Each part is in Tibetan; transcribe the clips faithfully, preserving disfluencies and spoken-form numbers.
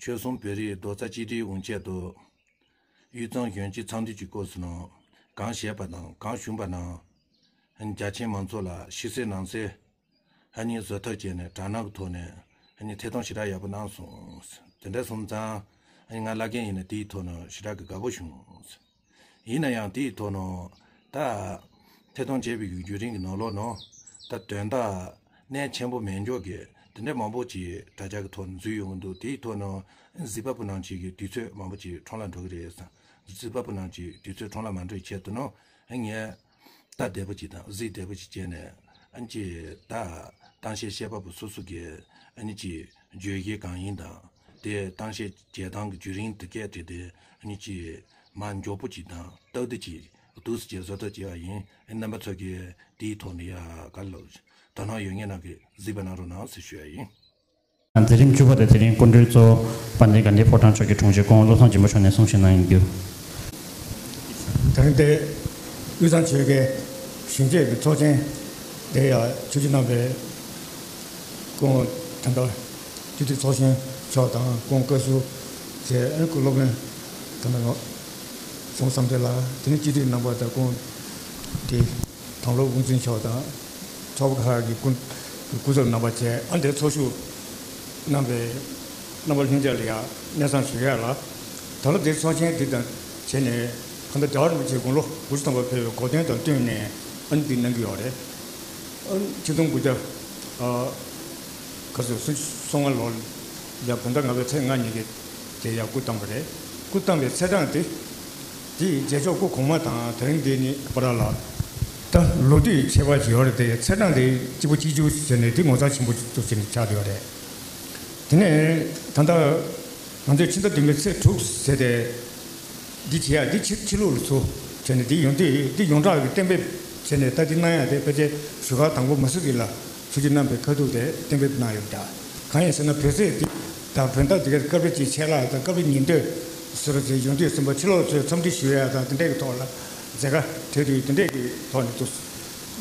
ཆོལ་གསུམ་བོད་རིགས་རྡོག་རྩ་གཅིག་སྒྲིལ་འོང་ཆེད་དུ། དབུས་གཙང་གཞོན་སྐྱེས་འཚམས་འདྲི་གྱི་སྐབས་སུ་ནང་གང་བཤད་པ་དང་གང་བྱུང་བ་ནང་། རྒྱ་ཆེན་མང་ཚོགས་ལ་ཕྱི་གསལ་ནང་གསལ། ཨ་ནི་བཟོ་ཐབས་བྱས་ནས་དྲ་སྣང་གི་ཐོག་ནས་ཨ་ནི་ཐད་གཏོང་ཞེ་དྲག་ཡག་པོ་གནང་སོང་། དེ་འདྲ་སོང་ཙང་ཨ་ནི་ང་བླ་རྒན་ཡིན་ན་དེའི་ཐོག་ནས་ཞེ་དྲག་གི་དགའ་པོ་བྱུང་། ཡིན་ན་ཡང་དེའི་ཐོག་ནས་ད་ཐད་གཏོང་བྱས་པའི་བརྒྱུད་རིམ་གྱི་ནང་ལོགས་ནང་ད་དོན་དག་གནད་ཆེན་པོ་མེད་འཇོག་གི་དེ་འདྲ་མང་པོ་ཅིག་དྲ་རྒྱ་གི་ཐོག་ནས་འཛུལ་ཡོང་གི་འདུག་དེའི་ཐོག་ནས་གཟིགས་པ་པོ་རྣམས་ཅིག་གི་དུས་ཚོད་མང་པོ་ཅིག་ཁྲོམ་ལ་འགྲོ་གི་རེད་བསམ། གཟིགས་པ་པོ་རྣམས་ཀྱི་དུས་ཚོད་ཁྲོམ་ལ་མ་འགྲོ་བའི་ཆེད་དུ་ནང་ངས་ལྟ་བདེ་པོ་ཅིག་དང་གཟིགས་བདེ་པོ་ཅིག་བྱས་ནས་ཨ་ནི་ཅིག་ད་གཏམ་བཤད་བཤད་པ་པོ་སོ་སོ་གི་ཨ་ནི་ཅིག་བརྗོད་གཞི་གང་ཡིན་དང་དེ་གཏམ་བཤད་བྱེད་སྟངས་ཀྱི་བརྒྱུད་རིམ་དེ་གས་དེ་དེ་ཨ་ནི་ཅིག་མ་མགྱོགས་པོ་ཅིག་དང་ཏག་ཏག་ཅིག་འདུག་སེ་བྱས་བཟོ་ཐབས་བྱས་པ་ཡིན། རྣམ་པ་ཚོ་གིས་དེའི་ཐོག་ནས་ཡ་ག་ལ་དོ་སྣང་ཡོད་མཁན་རྣམས་ཀྱིས་གཟིགས་པ་གནང་རོགས་གནང་ཟེར་ཞུ་ཡ་ཡིན། མཛད་རིམ་བཅུ་པ་དེ་དེ་རིང་སྐུ་མགྲོན་གཙོ་བོ་དཔལ་ལྡན་དགའ་ལྡན་ཕོ་བྲང་ཕྱོགས་ཀྱི་དྲུང་ཆེ་སྐུ་ངོ་བློ་བཟང་སྦྱིན་པ་མཆོག་ནས་གསུང་བཤད་གནང་ཡོང་རྒྱུ། དེ་རིང་འདིར་དབུས་གཙང་ཆོལ་ཁའི་གཞོན་སྐྱེས་ཀྱི་ཚོགས་ཆེན་དེ་ཡང་ཆོས་རྗེ་རྣམ་པའི་སྐུ་ངོ་དམ་པ་སྤྱི་འཐུས་ཚོགས་གཞོན་མཆོག་དང་སྐུ་ངོ་བཀའ་ཟུར་བཅས་ཨ་ནི་སྐུ་སློབ་དཔོན་དམ་པ་ངོ་ཟུང་བསམ་འཕེལ་ལགས། དེ་ནས་སྤྱི་འཐུས་རྣམ་པ་དང་སྐུ་ངོ་དེ། དོན་ལུགས་དབུ་འཛིན་མཆོག་དང་། ཚོགས་པ་ཁག་གི་སྐུ་སྐུ་ཚབ་རྣམ་པ་བཅས་ཨ་འདིར་ཚོགས་ཞུགས་གནང་བའི་རྣམ་པ་ལྷན་རྒྱས་ལ་ཡང་སྙན་སེང་ཞུ་ཡ་ལ། ད་ལོ་འདིར་ཚོགས་ཆེན་འདི་དང་བྱས་ནས་གང་ལྟར་རྒྱལ་བ་རིན་པོ་ཆེ་དགུང་ལོ་དགུ་བཅུ་ཐམ་པ་ཕེབས་པའི་གོ་སྟོན་དང་བསྟུན་ནས་ཨ་ནི་འདི་གནང་གི་ཡོད་རེད། ཨ་ཆིག་སྟོང་དགུ་བརྒྱ་ཨ་ག་ཚོད་སུམ་ཅུ་སོ་ལྔ་ལོར་ཡ་བོད་ཟླ་ལྔ་པའི་ཚེས་ལྔ་ཉིན་གྱི་དེ་ཡང་སྐུ་བལྟམས་པ་རེད། སྐུ་བལྟམས་པའི་ཚེས་གྲངས་དེ། དེ་ཡི་རྗེས་ཕྱོགས་སྐུ་གོང་མ་དང་དེ་རིང་འདི་གཉིས་བར་ལ་ད་ལོ་དུས་ཁྱད་པར་ཅིག་ཡོད་རེད་དེ། ཚེས་གྲངས་དེ་གཅིག་པ་གཅིག་གྱུར་ཟེར་ནས་དེ་ངོ་མཚར་ཆེན་པོ་ཅིག་ཏུ་ཟེར་ནས་ཆགས་བསྡད་ཡོད་རེད། དེ་ནས་ད་ལྟ་ང་ཚོས་ཕྱི་ཟླ་བདུན་པའི་ཚེས་དྲུག་ཟེར་ཏེ། འདི་བྱེད་ཡ་འདི་ཕྱི་ཕྱི་ལུགས་ལ་ཚུར་བྱས་ནས་འདི་ཡོང་དུས་འདི་ཡོངས་གྲགས་ཀྱི་གཏན་འབེབས་བྱས་ནས་ད་འདི་གནང་ཡ་དེ་ཕལ་ཆེར་བཞུགས་སྒར་དང་པོ་མ་སུ་རི་ལ། ཆོས་རྗེ་རྣམ་པའི་ཁ་ཐུག་དེ་གཏན་འབེབས་གནང་ཡོད་ཀྱང་། གང་ཡིན་ཟེར་ན་བོད་ཟས་འདི་དང་བོད་ཟླ་འདི་གར་སྐབས་རེ་གཅིག་ཆད་ལྷག་དང་སྐབས་རེ་ཉིན་ཐོ་ཟེར་བ་ཅིག་ཡོང་དུས་ཙམ་པ་ཕྱི་ལོགས་ཚོས་འཚམས་འདྲི་ཞུ་ཡ་དང་དེ་འདྲའི་གི་ཐོག་ལ་མཛད་དཀའ་འཕྲད་དུས་དེ་འདྲའི་གི་ཐོག་ནས་འདུག་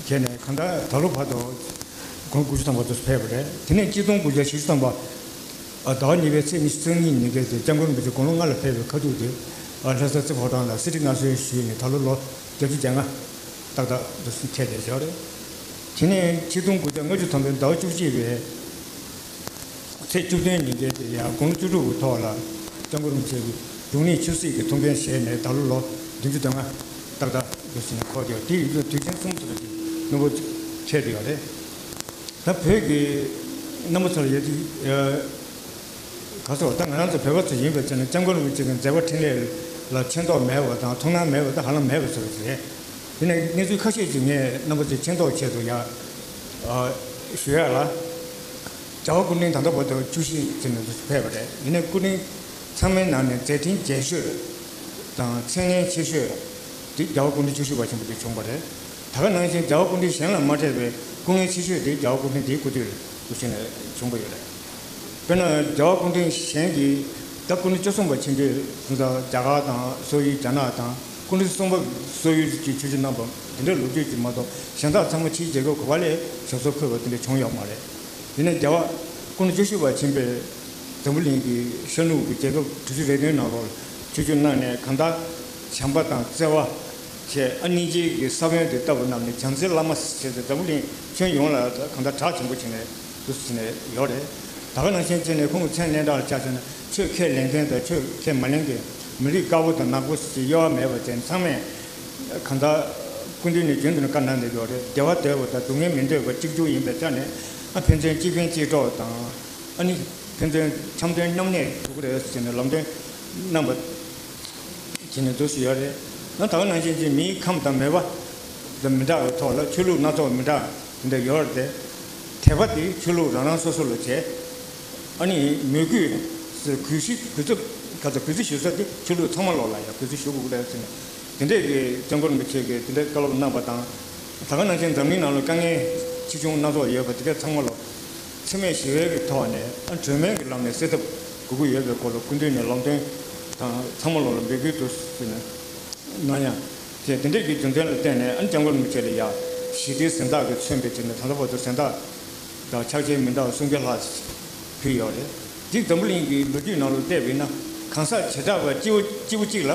བྱས་ནས་གང་ལྟར་ད་ལོ་བར་དུ་དགུང་ལོ་དགུ་བཅུ་ཐམ་པ་འདུག་ཕེབས་པ་རེད། དེ་ནས་གཅིག་སྟོང་དགུ་བརྒྱ་བཞི་བཅུ་ཐམ་པ་ཟླ་བ་གཉིས་པའི་ཚེས་ཉི་ཤུ་རྩ་གཉིས་ཉིན་སྐབས་དེ་སྐྱབས་མགོན་རིན་པོ་ཆེ་དགུང་ལོ་ལྔ་ལ་ཕེབས་པའི་ཁ་ཐུག་དེ་ལྷ་ས་རྩེ་ཕོ་བྲང་ལ་གསེར་ཁྲི་མངའ་གསོལ་ཞུས་ནས་ད་ལོ་ལོ་བརྒྱད་ཅུ་གྱ་ལྔ། ཏག་ཏག་འདུག་སེ་ཁྱེར་བསྡད་ཡོད་རེད། དེ་ནས་ཆིག་སྟོང་དགུ་བརྒྱ་ལྔ་བཅུ་ཐམ་པའི་ཟླ་བ་བཅུ་གཅིག་པའི་ཚེས་བཅུ་བདུན་ཉིན་ཀྱི་དེ་ཡང་དགུང་ལོ་བཅུ་དྲུག་གི་ཐོག་ལ་སྐྱབས་མགོན་རིན་པོ་ཆེ་གིས་འབྱུང་གནས་ཆོས་སྲིད་ཀྱི་ཐུགས་འགན་བཞེས་ནས་ད་ལོ་ལོ་བདུན་ཅུ་དོན་ལྔ་ཏག་ཏག་འདུག་སེ་འཁོར་བསྡད་ཡོད། དེ་ཡིན་དུས་དུས་ཆེན་གསུམ་ཙམ་གྱི་ནུས་པ་ཁྱེར་བསྡད་ཡོད་རེད། ད་བོད་ཀྱི་རྣམ་པ་ཚོ་ལ་ཡ་དེ། ག་ཚོད་ད་ང་རང་ཚོ་བོད་པ་ཚོ་ཡིན་པའི་ཆ་ནས་སྐྱབས་མགོན་རིན་པོ་ཆེ་གི་མཛད་པ་འཕྲིན་ལས་ལ་ཕྱིན་ཐོགས་མེད་པ་དང་ཐུགས་སྣང་མེད་པ་ད་ཧ་ལམ་མེད་པ་བཟོ་འདྲ་ཅིག་རེད། དེ་ནས་གནས་ཚུལ་ཁ་ཤས་ཅིག་ངས་རྣམ་པ་ཚོའི་མཁྱེན་རྟོགས་ཆེད་དུ་ཡང་ཞུ་ཡ་ལ། རྒྱལ་བ་སྐུ་ཕྲེང་ད་ལྟ་བར་དུ་བཅུ་བཞི་ཙམ་ཕེབས་པ་རེད། ཡིན་ནའི་སྐུ་ཕྲེང་ཚང་མའི་ནང་ནས་མཛད་འཕྲིན་རྒྱས་ཤོས་དང་མཚན་སྙན་ཆེ་ཤོས་དེ་རྒྱལ་བ་སྐུ་ཕྲེང་བཅུ་བཞི་པ་ཆེན་པོ་དེ་བྱུང་བ་རེད། ད་ག་ནང་བཞིན་རྒྱལ་བ་སྐུ་ཕྲེང་གཞན་ལ་མ་འཕྲད་པའི་སྐུ་ངལ་ཆེ་ཤོས་དེ་རྒྱལ་བ་སྐུ་ཕྲེང་དེའི་སྐུ་དུས་ལ་དུས་ཆེན་ལ་བྱུང་བ་ཡོད་རེད། དཔེར་ན་རྒྱལ་བ་སྐུ་ཕྲེང་གཞན་གྱི་ད་སྐུ་ཕྲེང་བཅུ་གསུམ་པ་ཆེན་པོས་སོང་ཙང་རྒྱ་གར་དང་སོག་ཡུལ་རྒྱ་ནག་དང་སྐུ་ཕྲེང་གསུམ་པ་སོག་ཡུལ་གྱི་ཆོས་བརྒྱུད་རྣམ་པ་འདི་འདྲ་ལོ་རྒྱུས་ཀྱི་མ་གཏོགས་གཞན་དག་ཚང་མ་ཕྱིའི་རྒྱལ་ཁབ་ག་པ་ལ་ཞབས་སོར་འཁོད་པ་འདི་འདྲ་བྱུང་ཡོད་མ་རེད། ཡིན་ནའི་རྒྱལ་བ་སྐུ་ཕྲེང་བཅུ་བཞི་པ་ཆེན་པོས་འཛམ་བུ་གླིང་གི་ཤར་ནུབ་ཀྱི་རྒྱལ་ཁབ་དྲུག་ཅུ་རེ་བདུན་ནང་ལོགས་ལ་ཆོས་བརྒྱུད་གནང་ནས་གང་ལྟར་བྱམས་པ་དང་བརྩེ་བ་བཅས་ཨ་སྙིང་རྗེ་གི་ས་བོན་དེ་ལྟ་བུ་བསྣམས་ནས་བྱམས་བརྩེའི་བླ་མ་ཞེས་ཏེ་འཛམ་བུ་གླིང་ཁྱོན་ཡོངས་ལ་གང་ལྟར་གྲགས་ཆེན་པོ་བྱས་ནས་འདུག་ཟེར་ནས་ཡོད་རེད། ད་ག་ནང་བཞིན་བྱས་ནས་ཁོང་གི་མཚན་སྙན་གྲགས་ལ་ཆ་བཞག་ན་ཆོས་ཁས་ལེན་མཁན་དང་ཆོས་ཁས་མ་ལེན་མཁན། མི་རིགས་དཀར་པོ་དང་ནག་པོ་ཞེས་དབྱེ་བ་མེད་པ་བྱས་ནས་ཚང་མས་གང་ལྟར་སྐུ་མདུན་ནས་རྒྱུན་དུ་བཀའ་གནང་བསྡད་ཡོད་རེད། བདེ་བ་འདོད་པ་དང་སྡུག་བསྔལ་མི་འདོད་པ་གཅིག་གྱུར་ཡིན་པའི་ཆ་ནས་ཨ་ཕན་ཚུན་གཅིག་ཕན་གཅིག་གྲོགས་དང་ཨ་ནི་ཕན་ཚུན་འཆམ་མཐུན་མཉམ་གནས་ཐུབ་ཀྱི་རེད་ཟེར་ནས་ལམ་སྟོན་གནང་བ་བྱས་ནས་འདུག་སེ་ཡོད་རེད། ང་ད་ག་ནང་བཞིན་གྱི་མིའི་ཁམས་དང་མོས་པ་དང་མི་འདྲ་བའི་ཐོག་ལ་ཆོས་ལུགས་སྣ་ཚོགས་མི་འདྲ་འདི་འདྲ་ཡོད་རེད་དེ། དད་པ་དེ་ཆོས་ལུགས་རང་རང་སོ་སོ་ལ་བྱས། ཨ་ནི་མོས་གུས་ཟེར་གུས་ཞུ་གུས་བརྩི་ག་ཚོད་གུས་བརྩི་ཞུ་ས་དེ་ཆོས་ལུགས་ཚང་མ་ལོག་ལ་ཡང་གུས་བརྩི་ཞུ་དགོས་ཀྱི་རེད་ཟེར་ནས་དེ་འདྲས་ཀྱི་སྐྱབས་མགོན་རིན་པོ་ཆེ་གིས་དེ་འདྲས་བཀའ་སློབ་གནང་བ་དང་། ད་ག་ནང་བཞིན་འཛམ་གླིང་ནང་ལ་དཀའ་ངལ་ཆེ་ཆུང་སྣ་ཚོགས་ཡོད་པ་དེ་ག་ཚང་མ་ལོག་འཚེ་མེད་ཞི་བའི་གི་ཐོག་ནས་ཨ་གྲོས་མོལ་གྱི་ལམ་ནས་སེལ་ཐབས་དགོས་ཀྱི་ཡོད་པའི་སྐོར་ལ་སྐུ་མདུན་ནས་ལམ་སྟོན་དང་ཚང་མ་ལོག་ལ་འབོད་སྐུལ་དུ་ཟེར་ནས་གནང་ཡ། དེ་དེ་འདྲས་ཀྱི་རྒྱུ་མཚན་ལ་བརྟེན་ནས་ཨ་སྐྱབས་མགོན་རིན་པོ་ཆེ་ལ་ཡ་ཞི་བདེའི་གཟེངས་རྟགས་ཀྱིས་མཚོན་པའི་ཆེད་ནས་ད་ལྟ་བར་དུ་གཟེངས་རྟགས་དང་ཕྱག་ཕྱིད་མི་འདྲ་བ་སུམ་བརྒྱ་ལྷག་ཕུལ་ཡོད་རེད། འདི་འཛམ་བུ་གླིང་གི་ལོ་རྒྱུས་ནང་ལ་བལྟས་པ་ཡིན་ན་གང་ཟག་བྱེ་བྲག་པ་སྐྱེ་བོ་སྐྱེ་བོ་གཅིག་ལ་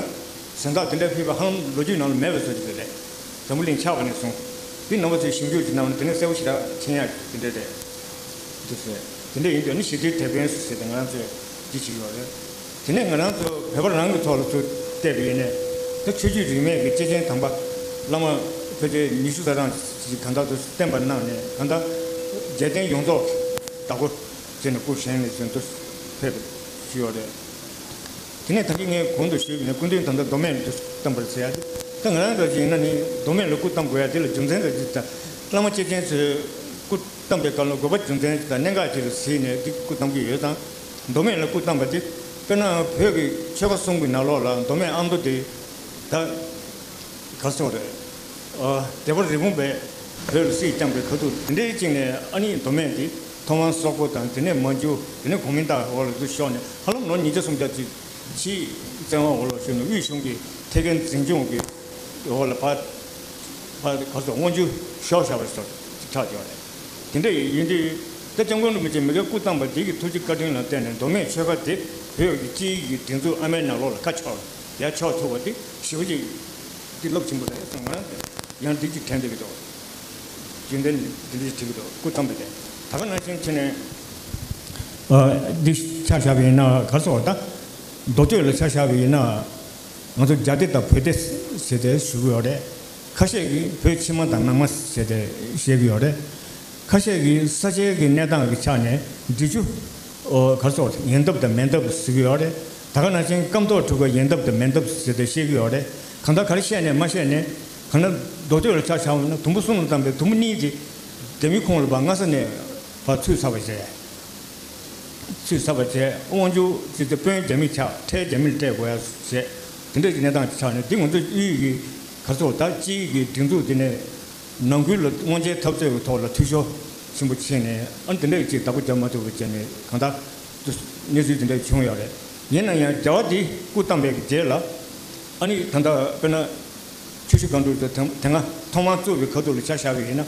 གཟེངས་རྟགས་དེ་འདྲ་ཕུལ་བ་ཧ་ལམ་ལོ་རྒྱུས་ནང་ལ་མེད་པའི་བཟོ་ཅིག་རེད། འཛམ་བུ་གླིང་ཆགས་པ་ནས་བཟུང་འདི་རྣམ་པ་ཚོས་ཞིབ་འཇུག་ཅིག་གནང་ན་དེ་ནས་གསལ་པོ་ཞེ་དྲག་མཁྱེན་ཡག་དེ་འདྲ་རེད། འདུག་ཟེར། དེ་འདྲ་ཡིན་དུས་ནི་ཞི་བདེའི་དེད་དཔོན་ཟེར་ཏེ་ང་རང་ཚོས་འདི་བྱེད་ཀྱི་ཡོད་རེད། དེ་ནས་ང་རང་ཚོ་བོད་པ་རང་གི་ཐོག་ལ་ཚུར་བལྟས་པ་ཡིན་ནས་ད་ཆོས་བརྒྱུད་རིས་མེད་ཀྱི་སྐྱེས་ཆེན་དམ་པ་བླ་མ་ཕལ་ཆེར་ཉི་ཤུ་རྩ་གྲངས་ཤིག་གང་ལྟར་དུ་བསྟེན་པ་གནང་ནས་གང་ལྟར་རྒྱལ་བསྟན་ཡོངས་རྫོགས་བདག་པོ་བྱས་ནས་སྐུ་བཞེངས་ནས་བཞིན་དུ་ཕེབས་པ་ཞུས་ཡོད་རེད། དེ་ནས་ད་གིན་ངས་གོང་དུ་ཞུས་པ་ནས་སྐུ་མདུན་ད་ལྟ་མདོ་སྨད་ལ་བསྟེན་པར་མཛད་ཡ་དེ་ད་ང་རང་འདྲ་ཅིག་ཡིན་ན་ནི་མདོ་སྨད་ལ་སྐུ་བསྟེན་དགོས་ཡ་དེ་ལ་རྒྱུ་མཚན་འདྲ་ཅིག་ད་བླ་མ་སྐྱེས་ཆེན་ཚོས་སྐུ་བལྟམས་པའི་སྐབས་ལ་དགོས་པ་རྒྱུ་མཚན་དང་གནད་འགག་ཅིག་ལ་གཟིགས་ནས་འདི་སྐུ་བལྟམས་ཀྱི་ཡོད་ཙང་། མདོ་སྨད་ལ་སྐུ་བལྟམས་པ་དེ་དཔེར་ན་བོད་ཀྱི་ཆོལ་ཁ་གསུམ་གྱི་ནང་ལོགས་ལ་མདོ་སྨད་ཨ་མདོ་དེ་ད་ག་སོང་རེད། ཨ་སྡེ་པ་རི་བོང་པས་བོད་ལ་སྲིད་བསྐྱངས་པའི་ཁ་ཐུག་དེ་འདྲའི་གཅིག་ནས་ཨ་ནི་མདོ་སྨད་དེ་ཐོག་མར་སོག་པོ་དང་དེ་ནས་མན་ཇུ་དེ་ནས་གོ་མིན་ཏང་འོག་ལ་འདུ་ཤོག་ནས་ཧ་ལམ་ལོ་ཉིས་བརྒྱ་སུམ་བརྒྱ་ཅིག་ཕྱིའི་བཙན་དབང་འོག་ལ་ཞུགས་ནས་དབུས་གཞུང་གི་ཐད་ཀའི་འཛིན་སྐྱོང་གི་འོག་ལ་ཕར་ཕར་ག་ཚོད་དབང་སྒྱུར་ཤོར་བཞག་པ་ཞིག་ཆགས་ཡོད་རེད། དེ་འདྲ་ཡིན་དུས་ད་སྐྱབས་མགོན་རིན་པོ་ཆེ་མི་དགེ་སྐུ་བལྟམས་པ་དེ་གི་ཐུགས་རྗེ་བཀའ་དྲིན་ལ་བརྟེན་ནས་མདོ་སྨད་ཆོལ་ཁ་དེ་བོད་ཀྱི་སྤྱི་ཡི་གི་སྒྲིག་འཛུགས་ཨ་མའི་ནང་ལོགས་ལ་ཁ་ཕྱོགས་ཡར་ཕྱོགས་ཐུབ་པ་དེ་ཞེ་པོ་ཅིག་འདི་རླབས་ཆེན་པོ་རེད་གསུངས། ང་རང་ཡང་འདི་ཅིག་དྲན་བསྡད་ཀྱི་འདུག་རྒྱུན་ལྡན་འདི་འདྲ་ཞིག་བྲིས་ཀྱི་འདུག་སྐུ་བལྟམས་པ་དེ་ད་ག་ནང་བཞིན་བྱས་ནས་ཨ་འདི་ཆ་བཞག་པ་ཡིན་ན་ག་རེ་ཟེར་བ་ད་མདོ་སྟོད་ལ་ཆ་བཞག་པ་ཡིན་ན་ང་ཚོ་རྒྱ་སྡེ་དང་བོད་སྡེ་ཟེར་ཏེ་ཞུ་གི་ཡོད་རེད། ཁ་ཤས་ཀྱིས་བོད་ཕྱི་མ་དང་ནང་མ་ཟེར་ཏེ་བཤད་ཀྱི་ཡོད་རེད། ཁ་ཤས་ཀྱིས་ས་ཆའི་གི་གནས་སྟངས་ཀྱི་ཆ་ནས་འབྲི་ཆུ་ཨོ་ག་རེ་ཟེར་ཡན་འདབས་དང་མེན་འདབས་ཟེར་གྱི་ཡོད་རེད། ད་ག་ནང་བཞིན་སྐམ་ཐོག་གྲུ་ཁ་ཡན་འདབས་དང་མེན་འདབས་ཟེར་ཏེ་བཤད་ཀྱི་ཡོད་རེད། གང་ལྟར་ག་རེ་བཤད་ནས་མ་བཤད་ནས་གང་ལྟར་མདོ་སྟོད་ལ་ཆ་བཞག་པ་ན་དུམ་བུ་གསུམ་ལ་བཏང་པའི་དུམ་བུ་གཉིས་དེ་རྒྱ་མིའི་ཁོངས་ལ་ཕར་སྔ་ས་ནས་ཕར་ཚུད་ཚར་བ་རེད། ཚུད་ཚར་བ་བྱས་དབང་ཕྱུག་ཅིག་དེ་དཔོན་རྒྱ་མི་ཆགས་ཁྲལ་རྒྱ་མིར་སྤྲད་དགོས་ཡ་བྱས་དེ་འདྲ་གི་གནས་སྟངས་ཆགས་ནས་འདི་ང་ཚོ་དབུས་ཀྱི་ག་རེ་ཟེར་ད་སྤྱིའི་གི་སྒྲིག་འཛུགས་དེ་ནས་ནང་ཁུལ་ལ་དབང་ཆའི་འཐབ་རྩོད་ཀྱི་ཐོག་ལ་འཐུས་ཤོར་ཆེན་པོ་ཕྱིན་ནས་ཨ་ནི་དེ་འདྲ་གི་ཅིག་བདག་པོ་རྒྱབ་མ་ཐུབ་པ་བྱས་ནས་གང་ལྟར་གནས་ཚུལ་དེ་འདྲ་བྱུང་ཡོད་རེད། ཡིན་ན་ཡང་རྒྱལ་བ་འདི་སྐུ་བལྟམས་པའི་རྗེས་ལ་ཨ་ནི་ད་ལྟ་དཔེར་ན། ཆུ་བཞི་སྒང་དྲུག་དེ་དེ་སྔ་ཐོག་མར་བཙུགས་པའི་ཁ་ཐུག་ལ་ཆ་བཞག་པ་ཡིན་ན།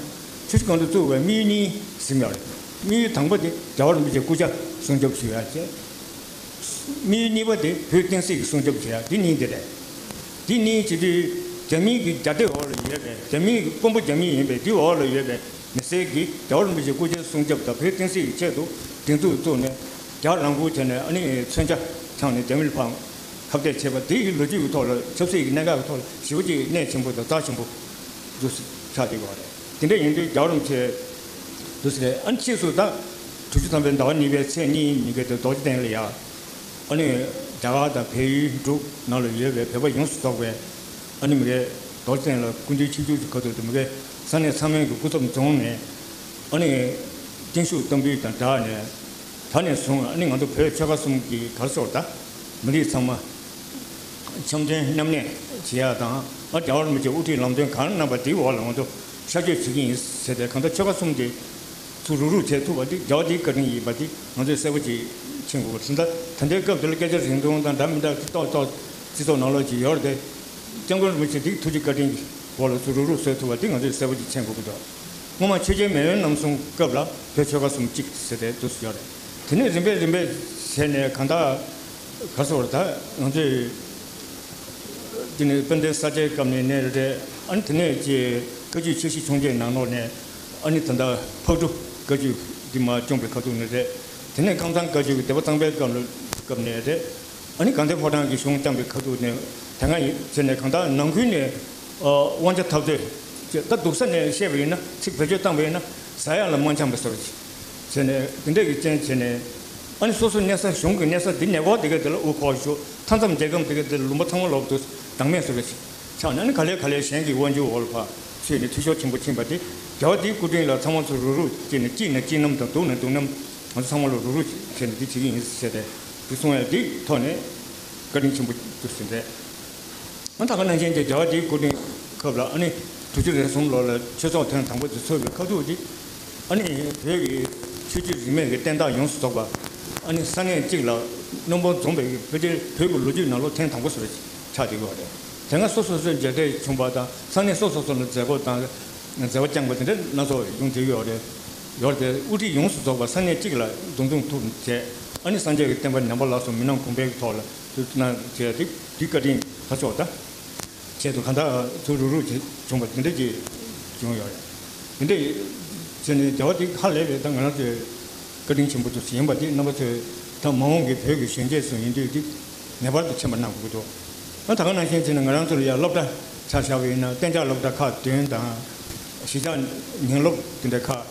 ཆུ་བཞི་སྒང་དྲུག་བཙུགས་པའི་དམིགས་ཡུལ་གཉིས་ཟིན་ཡོད་རེད། དམིགས་ཡུལ་དང་པོ་དེ་རྒྱལ་བ་རིན་པོ་ཆེའི་སྐུ་ཕྱྭ་སྲུང་སྐྱོབ་ཞུ་ཡ་བྱས། དམིགས་ཡུལ་གཉིས་པ་དེ་བོད་བསྟན་སྲིད་ཀྱི་སྲུང་སྐྱོབ་བྱེད་ཡ་དེ་གཉིས་དེ་རེད། དེ་གཉིས་བྱེད་དུས་རྒྱ་མིའི་གི་རྒྱ་སྡེ་འོག་ལ་ཡོད་པའི་རྒྱ་མིའི་གི་དཔོན་པོ་རྒྱ་མི་ཡིན་པའི་དེའི་འོག་ལ་ཡོད་པའི་མི་སེར་གྱིས་རྒྱལ་བ་རིན་པོ་ཆེའི་སྐུ་ཕྱྭའི་སྲུང་སྐྱོབ་དང་བོད་བསྟན་སྲིད་ཀྱི་ཆེད་དུ་སྒྲིག་འཛུགས་བཙུགས་ནས་རྒྱ་རང་དབང་བྱས་ནས་ཨ་ནི་མཚོན་ཆ་འཆང་ནས་རྒྱ་མི་ལ་ཕར་ཁ་གཏད་བྱས་པ་དེ་ཡི་ལོ་རྒྱུས་ཀྱི་ཐོག་ལ་ཆབ་སྲིད་ཀྱི་གནད་འགག་གི་ཐོག་ལ་ཞེ་པོ་ཅིག་གནད་ཆེན་པོ་དང་རྩ་ཆེན་པོ་འདུག་ཆགས་བསྡད་ཡོད་རེད། དེ་འདྲ་ཡིན་དུས་རྒྱལ་བ་རིན་པོ་ཆེ་འདུག་ཟེར་ཨ་ནི་ཕྱིས་སུ་ད་དྲུག་ཅུ་ཐམ་པའི་ཟླ་བ་གཉིས་པའི་ཚེས་གཉིས་ཉིན་གྱི་དེ་རྡོ་རྗེ་གདན་ལ་ཡ་ཨ་ནི་རྒྱ་གར་དང་བལ་ཡུལ་འབྲུག་ནང་ལ་ཡོད་པའི་བོད་པ་ཡོངས་སུ་རྫོགས་པའི་ཨ་ནི་མི་རེ་རྡོ་རྗེ་གདན་ལ་སྐུ་མདུན་ཆིབས་བསྒྱུར་གྱི་ཁ་ཐུག་ཏུ་མི་རེ་ས་གནས་ཚང་མའི་གི་སྐུ་ཚབ་འཛོམས་ནས་ཨ་ནི་བརྟན་བཞུགས་བསྟར་འབུལ་དང་སྦྲགས་ནས། ད་ནས་བཟུང་ཨ་ནི་ང་ཚོ་བོད་ཆོལ་ཁ་གསུམ་གྱི་ག་རེ་ཟེར་ད། མི་རིགས་ཚང་མ་འཆམ་མཐུན་མཉམ་གནས་བྱེད་ཡག་དང་ཨ་རྒྱལ་བ་རིན་པོ་ཆེས་དབུ་ཁྲིད་ལམ་སྟོན་གང་གནང་པ་དེའི་འོག་ལ་ང་ཚོ་ཤར་བསྐྱོད་བྱེད་ཀྱི་ཡིན་ཟེར་ཏེ་གང་ལྟར་ཆོལ་ཁ་གསུམ་དེ་ཚུར་རུག་རུག་བྱེད་ཐུབ་པ་དེ་རྒྱལ་བ་དེའི་བཀའ་དྲིན་ཡིན་པ་དེ་ང་ཚོས་གསལ་པོ་ཅིག་མཁྱེན་དགོས་པ་དེ་འདྲ། ད་ལྟའི་སྐབས་དེ་ལ་སྐད་ཆ་རིང་ཐུང་དང་འདྲ་མི་འདྲ་ཏོག་ཏོག་སྤྱི་ཚོགས་ནང་ལོགས་ཀྱི་ཡོད་རེད་དེ། སྐྱབས་མགོན་རིན་པོ་ཆེ་དེའི་ཐུགས་རྗེ་བཀའ་དྲིན་གྱི་འོག་ལ་ཚུར་རུག་རུག་བཟོས་ཐུབ་པ་དེ་ང་ཚོས་གསལ་པོ་ཅིག་མཁྱེན་དགོས་ཀྱི་འདུག་སྔོན་མ་ཆོས་རྒྱལ་མེས་དབོན་རྣམ་གསུམ་སྐབས་ལ་བོད་ཆོལ་ཁ་གསུམ་གཅིག་ཟེར་ཏེ་འདུག་སེ་ཡོད་རེད། དེ་ནས་རིམ་པས་རིམ་པས་བྱས་ནས་གང་ལྟར་ག་རེ་ཟེར་བ་རེད་ད་ང་ཚོས་དེ་ནས་དཔལ་ལྡན་ས་སྐྱའི་སྐབས་ནས་ནས་རེད། ཨ་ནི་དེ་ནས་ཀྱི་བཀའ་བརྒྱུད་ཆོས་སྲིད་ཆུང་བརྒྱད་ནང་ལོགས་ནས་ཨ་ནི་ད་ལྟ་ཕག་གྲུ་བཀའ་བརྒྱུད་འདི་མར་བསྐྱངས་པའི་ཁ་ཐུག་ནས་རེད། དེ་ནས་ཁམས་ཚང་བཀའ་བརྒྱུད་ཀྱི་སྡེ་པ་གཙང་པའི་སྐབས་ལ་སྐབས་ནས་རེད། ཨ་ནི་དགའ་ལྡན་ཕོ་བྲང་གི་གཞུང་བསྐྱངས་པའི་ཁ་ཐུག་ནས་དེ་སྔ་ཡིན་ཟེར་ནས་གང་ལྟར་ནང་ཁུལ་ནས་ཨ་དབང་ཆ་འཐབ་རྩོད་ཅེས་ད་སྡུག་ས་ནས་བཤད་པ་ཡིན་ན་ཚིག་བེད་སྤྱོད་བཏང་པ་ཡིན་ན་ཟ་ཡག་ལ་མ་འཆམ་པ་བཟོ་བྱས་ནས་དེ་འདྲ་གི་རྐྱེན་བྱས་ནས་ཨ་ནི་སོ་སོ་གནས་ས་གཞུང་གི་གནས་ས་འདི་ནས་འོག་དེ་ག་དེ་ལ་དབུ་ཁོག་ཞུ་མཐའ་མཚམས་རྒྱལ་ཁམས་དེ་ག་དེ་ལ་ལུང་པ་ཚང་མ་ལོག་ཏུ་བདག་མེད་བཟོ་བྱས་ཆགས་ནས་ཨ་ནི་ག་ལེ་ག་ལེ་གཞན་གྱི་དབང་སྒྱུར་འོག་ལ་ཕར་ཚུད་ནས་འཐུས་ཤོར་ཆེན་པོ་ཕྱིན་པ་དེ་རྒྱལ་བ་དེའི་སྐུ་དྲིན་ལ་ཚང་མ་ཚོ་རུག་རུག་བྱས་ནས་སྐྱིད་ན་སྐྱིད་རྣམ་དང་སྡུག་ན་སྡུག་རྣམ་ང་ཚོ་ཚང་མ་ལ་རུག་རུག་བྱས་ནས་འདི་བྱེད་ཀྱི་ཡིན་ཟེར་ཏེ། དེ་གསུང་ཡ་དེའི་ཐོག་ནས་བཀའ་དྲིན་ཆེན་པོ་འདུག་ཟིན་རེད། ཨ་ད་ག་ནང་བཞིན་གྱི་རྒྱལ་བ་དེའི་སྐུ་དྲིན་སྐབས་ལ་ཨ་ནི་དྲུག་ཅུ་རེ་གསུམ་ལོ་ལ་ཆོས་ཚོགས་ཐེངས་དང་པོ་དེ་ཚོགས་པའི་ཁ་ཐུག་དེ་ཨ་ནི་བོད་ཀྱི་ཆོས་བརྒྱུད་རིས་མེད་ཀྱི་བསྟན་བདག་ཡོངས་སུ་རྫོགས་པ་ཨ་ནི་ས་གནས་གཅིག་ལ་སྣུམ་འཁོར་འཛོམས་པའི་བོད་ཀྱི་བོད་ཀྱི་ལོ་རྒྱུས་ནང་ལོགས་ཐེངས་དང་པོ་ཟེར་ཆགས་བསྡད་ཡོད་རེད། དེ་སྔ་སོ་སོ་སོའི་མཇལ་འཕྲད་བྱུང་བ་དང་ས་གནས་སོ་སོ་སོ་ལ་མཛད་སྒོ་དང་། མཛད་པ་བསྐྱངས་པ་དེ་འདྲ་སྣ་ཚོགས་ཡོང་བསྡད་ཡོད་རེད། ཡོད་རེད་དེ་དབུ་ཁྲིད་ཡོངས་སུ་རྫོགས་པ་ས་གནས་གཅིག་ལ་འདུ་འཛོམས་ཐུབ་བྱས། ཨ་ནི་སངས་རྒྱས་ཀྱི་བསྟན་པ་ཉམས་པ་ལ་སོགས་མི་སྣང་གོང་འཕེལ་གྱི་ཐོག་ལ་དུ་གནང་བྱས་ཏེ་དེ་བཀའ་དྲིན་ཕར་ཕྱོགས་ད་ཆེད་དུ་གང་ལྟར་ཚུར་རུག་རུག་བྱེད་བྱུང་བ་དེ་འདྲ་ཅིག་བྱུང་ཡོད་རེད། དེ་འདྲ་བྱས་ནས་བྱ་བ་དེ་ཧ་ལས་པའི་ད་ང་རང་ཚོའི་བཀའ་དྲིན་ཆེན་པོ་དུ་ཡིན་པ་དེ་རྣམ་པ་ཚོས་ད་མ་འོངས་ཀྱི་བོད་ཀྱི་གཞོན་སྐྱེས་སུ་ཡིན་དུས་དེ་ངེས་པར་དུ་མཁྱེན་པ་གནང་དགོས་ཀྱི་འདུག་ཨ་ད་ག་ནང་བཞིན་བྱས་ནས་ང་རང་ཚོ་ལ་ཡང་སློབ་གྲྭ་ཆ་བཞག་པ་ཡིན་ན་གཏན་འཇགས་སློབ་གྲྭ་ཁག་བདུན་དང་གཞིས་ཆགས་ཉིན་སློབ་དེ་འདྲ་ཁག་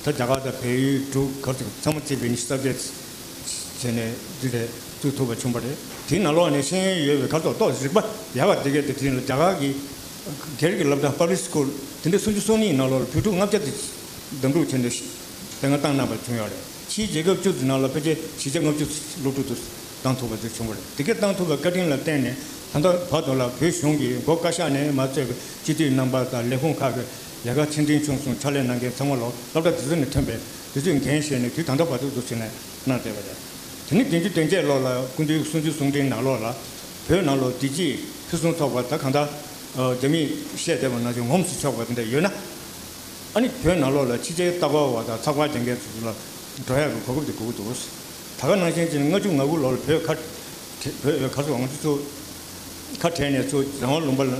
ད་རྒྱ་གར་དང་བལ་ཡུལ་འབྲུག་གར་ཚང་མ་བརྩིས་པའི་ཉི་ཤུ་རྩ་བརྒྱད་བྱས་ནས་འདི་རེད་བཙུགས་ཐུབ་པ་བྱུང་བ་རེད། དེའི་ནང་ལོགས་ནས་ཤེས་ཡོན་ཡོད་པའི་གར་ཚོགས་ཏོག་རིག་པ་ཡག་པ་དེ་གའི་དེ་དེ་ལ་རྒྱ་གར་གྱི་སྒེར་གྱི་སློབ་གྲྭ་པབ་ལིག་སི་ཀུལ་དེ་འདྲ་སུམ་ཅུ་སོ་གཉིས་ནང་ལོགས་ལ་བོད་ཕྲུག་ལྔ་བརྒྱ་དེ་གདམ་དྲུག་བྱས་ནས་དེ་སྔ་བཏང་གནང་བ་བྱུང་ཡོད་རེད། ཕྱིའི་རྒྱལ་ཁབ་བཅུ་ཙམ་ནང་ལ་ཕལ་ཆེར་བཞི་བརྒྱ་ལྔ་བཅུ་སློབ་ཕྲུག་དེ་བཏང་ཐུབ་པ་དེ་བྱུང་བ་རེད། དེ་གའི་བཏང་ཐུབ་པའི་བཀའ་དྲིན་ལ་བརྟེན་ནས་ད་ལྟ་བར་དུ་ལ་བོད་གཞུང་གི་མགོ་བཀའ་ཤག་ནས་མ་ཚད་པའི་སྤྱི་འཐུས་རྣམ་པ་དང་ལས་ཁུངས་ཁག་གི་ལས་ཀ་ཆེ་འབྲིང་ཆུང་གསུམ་ཕྱག་ལས་གནང་མཁན་ཚང་མ་ལོ་སློབ་གྲྭ་དེ་ཚོ་ནས་ཐོན་པའི་དེ་ཚོས་འགན་བཞེས་ནས་དུས་ད་ལྟ་བར་དུ་འདུག་ཟེར་ནས་གནང་བསྡད་པ་རེད། དེ་ནས་བདུན་ཅུ་དོན་བརྒྱད་ལོ་ལ་སྐུ་མདུན་གསུམ་བཅུ་གསུང་འཕྲིན་ནང་ལོགས་ལ་བོད་ནང་ལོགས་བདེ་སྐྱིད་ཕུན་སུམ་ཚོགས་པ་ད་གང་ལྟར་རྒྱ་མིས་བཤད་བསྡད་པ་ནང་བཞིན་ངོམས་སུ་ཆོག་པ་དེ་འདྲ་ཡོད་ན། ཨ་ནི་བོད་ནང་ལོགས་ལ་ཕྱི་རྒྱལ་ལྟ་སྐོར་བ་དང་ཚགས་པར་སྦྱང་མཁན་ཚོ་ཚོ་ལ་འགྲོ་ཡག་གི་གོ་སྐབས་དེ་དགོས་ཀྱི་འདུག་ད་ག་ནང་བཞིན་བྱས་ནས་ལྔ་བཅུ་ང་དགུ་ལོར་བོད་ཁ་བྲལ་བོད་ཁ་སོགས་ང་ཚོ་ཚོ་ཁ་བྲལ་ནས་ཚུར་རང་དབང་ལུང་པ་ལ་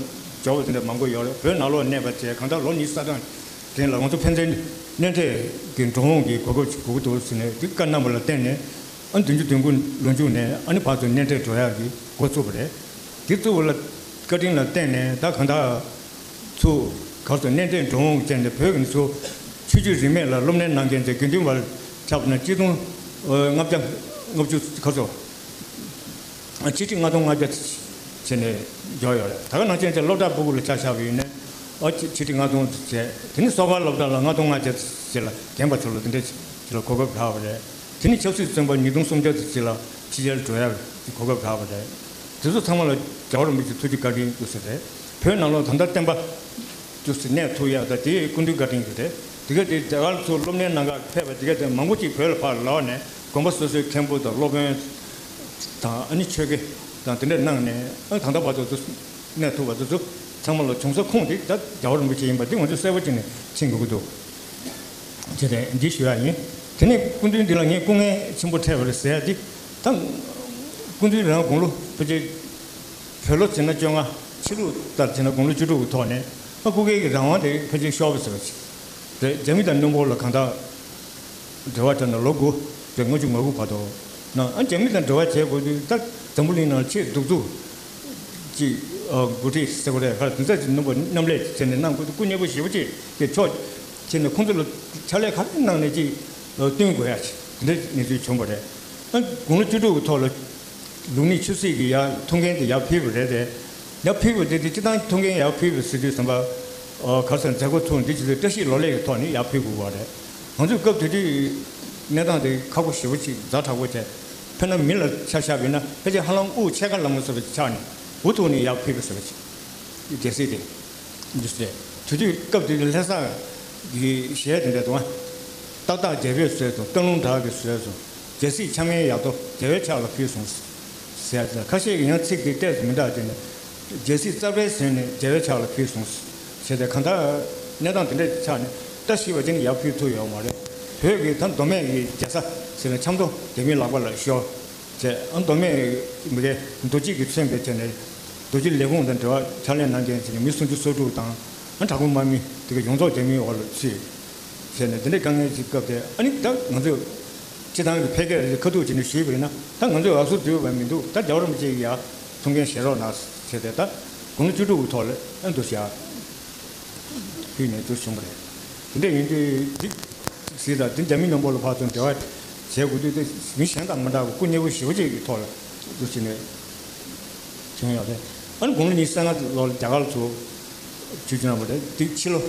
འབྱོར་བ་དེ་འདྲ་མང་པོ་ཡོད་རེད། བོད་ནང་ལོགས་གནས་པ་བྱས་གང་ལྟར་ལོ་ཉི་ཤུ་རྩ་གྲངས་རིང་ལ་ང་ཚོ་ཕན་ཚུན་གནས་འཕྲད་ཀྱི་འགྲོ་འོང་གི་གོ་སྐབས་ཅིག་དགོས་ཀྱི་འདུག་ཟེར་ནས་དེ་བཀའ་གནང་བ་ལ་བརྟེན་ནས་ཨ་ནི་བདུན་ཅུ་དོན་དགུ་ལོ་མཇུག་ནས་ཨ་ནི་བར་དུ་གནས་འཕྲད་འགྲོ་ཡག་གི་འགོ་བཙུགས་པ་རེད། དེ་གཙོ་བོ་ལ་བཀའ་དྲིན་ལ་བརྟེན་ནས་ད་གང་ལྟར་ཚུར་གར་སོང་གནས་འཕྲད་འགྲོ་འོང་བྱས་ནས་བོད་ཀྱི་ཚུར་ཆོས་བརྒྱུད་རིས་མེད་ལ་སློབ་གཉེར་གནང་མཁན་དེ་དགེ་འདུན་པར་ཁྱབ་ན་གཅིག་སྟོང་ལྔ་བརྒྱ་ལྔ་བཅུ་གར་སོང་ཆིག་ཁྲི་ལྔ་སྟོང་ལྔ་བརྒྱ་བྱས་ནས་འབྱོར་ཡོད་རེད། ད་ག་ནང་བཞིན་དེ་སློབ་གྲྭ་ཕྲུ་གུ་ལ་ཆ་བཞག་པ་ཡིན་ན་ཨ་ཆིག་ཁྲི་ལྔ་སྟོང་བྱས། དེ་ནི་གསོ་བ་སློབ་གྲྭ་ལ་ལྔ་སྟོང་ལྔ་བརྒྱ་བྱས་ལ་རྒན་པ་ཚོ་ལ་དེ་འདྲ་བྱས་ལ་གོ་སྐབས་རག་པ་རེད། དེ་ནི་ཆབ་སྲིད་བཙོན་པ་ཉིས་སྟོང་སུམ་བརྒྱ་དེ་ཅིག་ལ་ཕྱི་རྒྱལ་འགྲོ་ཡག་གི་གོ་སྐབས་རག་པ་རེད། དེ་ཚོ་ཚང་མ་ལ་རྒྱལ་བ་རིན་པོ་ཆེ་ཐུགས་རྗེ་བཀའ་དྲིན་ཞུ་ས་རེད། བོད་ནང་ལོགས་ད་ལྟ་བསྟན་པ་ཞུ་ས་གནས་ཐུབ་ཡག་ད་དེ་སྐུ་མདུན་བཀའ་དྲིན་ཞིག་རེད། དེ་ག་དེ་རྒྱ་གར་ཚུར་སློབ་གཉེར་གནང་གར་ཕེབས་པ་དེ་ག་དེ་མང་པོ་ཅིག་བོད་ལ་ཕར་ལོག་ནས་དགོན་པ་སོ་སོའི་མཁན་པོ་དང་སློབ་དཔོན་དང་ཨ་ནི་ཆོས་དགེ་དང་དེ་འདྲ་གནང་ནས་ཨ་ད་ལྟ་བར་དུ་ཚུར་གནས་ཐུབ་པ་དེ་ཚོ་ཚང་མ་ལ་བྱུང་ས་ཁུངས་དེ་ད་རྒྱལ་བ་རིན་པོ་ཆེ་ཡིན་པ་དེ་ང་ཚོས་གསལ་པོ་བྱས་ནས་མཁྱེན་དགོས་ཀྱི་འདུག་ཅེས་དེ་འདི་ཞུ་ཡག་ཡིན། དེ་ནས་སྐུ་མདུན་འདི་ལ་ངས་སྐུ་ངལ་ཆེན་པོ་འཕྲད་པ་རེད་ཟེར་ཡག་འདི་ད་སྐུ་མདུན་རང་དགུང་ལོ་ཕལ་ཆེར་བོད་ལོ་བྱས་ན་བཅོ་ལྔ། ཕྱི་ལུགས་ལྟར་བྱས་ན་དགུང་ལོ་བཅུ་དྲུག་གི་ཐོག་ནས་ཨ་སྐུ་སྒེར་གྱི་རང་དབང་དེ་ཕལ་ཆེར་ཤོར་བ་ཟེར་བ་ཅིག་རེད། རྒྱ་མི་དང་སྣུམ་འཁོར་ལ་གང་ལྟར་འབྲེལ་བ་བྱས་ན་ལོ་དགུ་དེ་ལྔ་བཅུ་ང་དགུ་བར་དུ་ན་ཨ་རྒྱ་མི་དང་འབྲེལ་བ་བྱེད་དགོས་དུས་ད་འཛམ་བུ་གླིང་ནང་ཆེས་གདུག་རྩུབ་ཀྱི་འགོ་ཁྲིད་ཟེར་དགོས་རེད། ཁ་དེ་ཚོ་ཀྱི་སྣུམ་པ་མཉམ་ལས་བྱས་ནས་གནང་དགོས་དུས་སྐུ་མཉེལ་པོ་ཞེ་པོ་ཅིག་གི་ཕྱོགས་བྱས་ནས་ཁོང་ཚོ་ལ་ཕྱག་ལས་ག་རེ་གནང་ནས་ཅིག་བསྟུན་དགོས་ཡ་ཅིག་དེ་འདྲའི་གནས་ཚུལ་བྱུང་བ་རེད། ཨ་དགུང་ལོ་བཅུ་དྲུག་གི་ཐོག་ལ་ལུགས་གཉིས་ཆབ་སྲིད་ཀྱི་ཡར་ཐུགས་འགན་དེ་ཡར་ཕུལ་བ་རེད་དེ། ཡར་ཕུལ་བ་དེ་དེ་སྤྱི་བཏང་ཐུགས་འགན་ཡར་ཕུལ་བ་ཟེར་དུས་ཙམ་པ། ཨོ་གར་སོང་མཛད་སྒོ་ཚུགས་འདི་བྱེད་དུས་བཀྲ་ཤིས་ལོ་ལེགས་ཀྱི་ཐོག་ནས་ཡར་ཕུལ་དགོས་པ་རེད། ང་ཚོས་སྐབས་དེ་དུས་གནས་སྟངས་དེ་ཁག་པོ་ཞེ་པོ་ཅིག་ཛ་དྲག་པོ་བྱས། དཔེར་ན་མི་ལ་ཆ་བཞག་པ་ཡིན་ན་ཕལ་ཆེར་ཧ་ལམ་དབུགས་ཕྱེད་ཀ་ལ་མ་སོན་པའི་ཆ་ནས་འུ་ཐུག་ནས་ཡར་ཕུལ་བ་ཟེར་བ་ཅིག་རྒྱལ་སྲིད་དེ། འདི་ཟེར། དེ་དུས་སྐབས་དེ་དུས་ལྷ་སར་གྱི་གཞས་དེ་འདྲ་འདུག་ཨ། ཏག་ཏག་རྒྱལ་པོས་བཟོས་སོང་། སྟག་ལུང་བྲག་གིས་བཟོས་སོང་། རྒྱལ་སྲིད་འཆང་བའི་ཡག་ཐོ་རྒྱལ་བའི་ཕྱག་ལ་ཕུལ་སོང་། ཟེར་ཡ་དེ་ལ་ཁ་ཤས་ཀྱིས་ཡང་ཚིག་དེ་ཏོག་ཙམ་མི་འདྲ་བྱས་ནས། རྒྱལ་སྲིད་རྩ་བའི་ཟོན་ནས་རྒྱལ་བའི་ཕྱག་ལ་ཕུལ་སོང་། ཟེར་ཏེ་གང་ལྟར་གནས་སྟངས་དེ་འདྲ་ཆགས་ནས་བཀྲ་ཤིས་པ་ཅན་ཡར་ཕུལ་ཐུབ་ཡོད་མ་རེད། བོད་ཀྱི་ད་མདོ་སྨད་ཀྱི་རྒྱལ་ས་ཟེར་ནས་ཆབ་མདོ་རྒྱ་མིའི་ལག་པ་ལ་ཤོར། བྱས། ཨ་མདོ་སྨད་མི་སྒེར་རྡོ་རྗེ་གིས་མཚོན་པའི་ཆ་ནས་རྡོ་རྗེ་ལས་ཁུངས་དང་འབྲེལ་བ་ཕྱག་ལས་གནང་མཁན་ཞིག་ནས་མི་སུམ་ཅུ་སོ་དྲུག་དང་ཨ་དྲག་པོ་དམག་མི་དེ་ག་ཡོངས་རྫོགས་རྒྱ་མིའི་འོག་ལ་ཚུད། བྱས་ནས་འདི་འདྲའི་དཀའ་ངལ་ཅིག་སྐབས་དེ་ཨ་ནི་ད་ང་ཚོས་སྤྱི་བཏང་གི་འཕེལ་རྒྱས་ཁ་ཐུག་བྱས་ནས་ཞུས་པ་ཡིན་ན་ད་ང་ཚོས་འུ་ཚོ་འདུལ་བ་མི་འདུག་ད་རྒྱལ་བ་རིན་པོ་ཆེ་ཡིས་ཡར་ཐུགས་འགན་བཞེས་རོགས་གནང་ཟེར་ཏེ་ད་དགུང་ལོ་བཅུ་དྲུག་གི་ཐོག་ལ་ཨ་འདུག་བཞག་ཕུལ་ནས་འདུག་བྱུང་བ་རེད། དེ་འདྲ་ཡིན་དུས་འདི་གཟིགས་དང་དེ་རྒྱ་མི་མཉམ་པོ་ལ་ཕར་ཚུར་འབྲེལ་བ་བྱེད་དགོས་དུས་དེ་མི་གཞན་དང་མི་འདྲ་བའི་སྐུ་མཉེལ་པོ་ཞེ་པོ་ཅིག་གི་ཐོག་ལ་འདུག་བྱས་ནས་བྱུང་ཡོད་རེད། ཨ་ནི་དགུང་ལོ་ཉི་ཤུ་རྩ་ལྔ་ལོར་རྒྱ་གར་ལ་ཚུར་ཆིབས་བསྒྱུར་གནང་བ་རེད། དེ་ཕྱི་ལོ་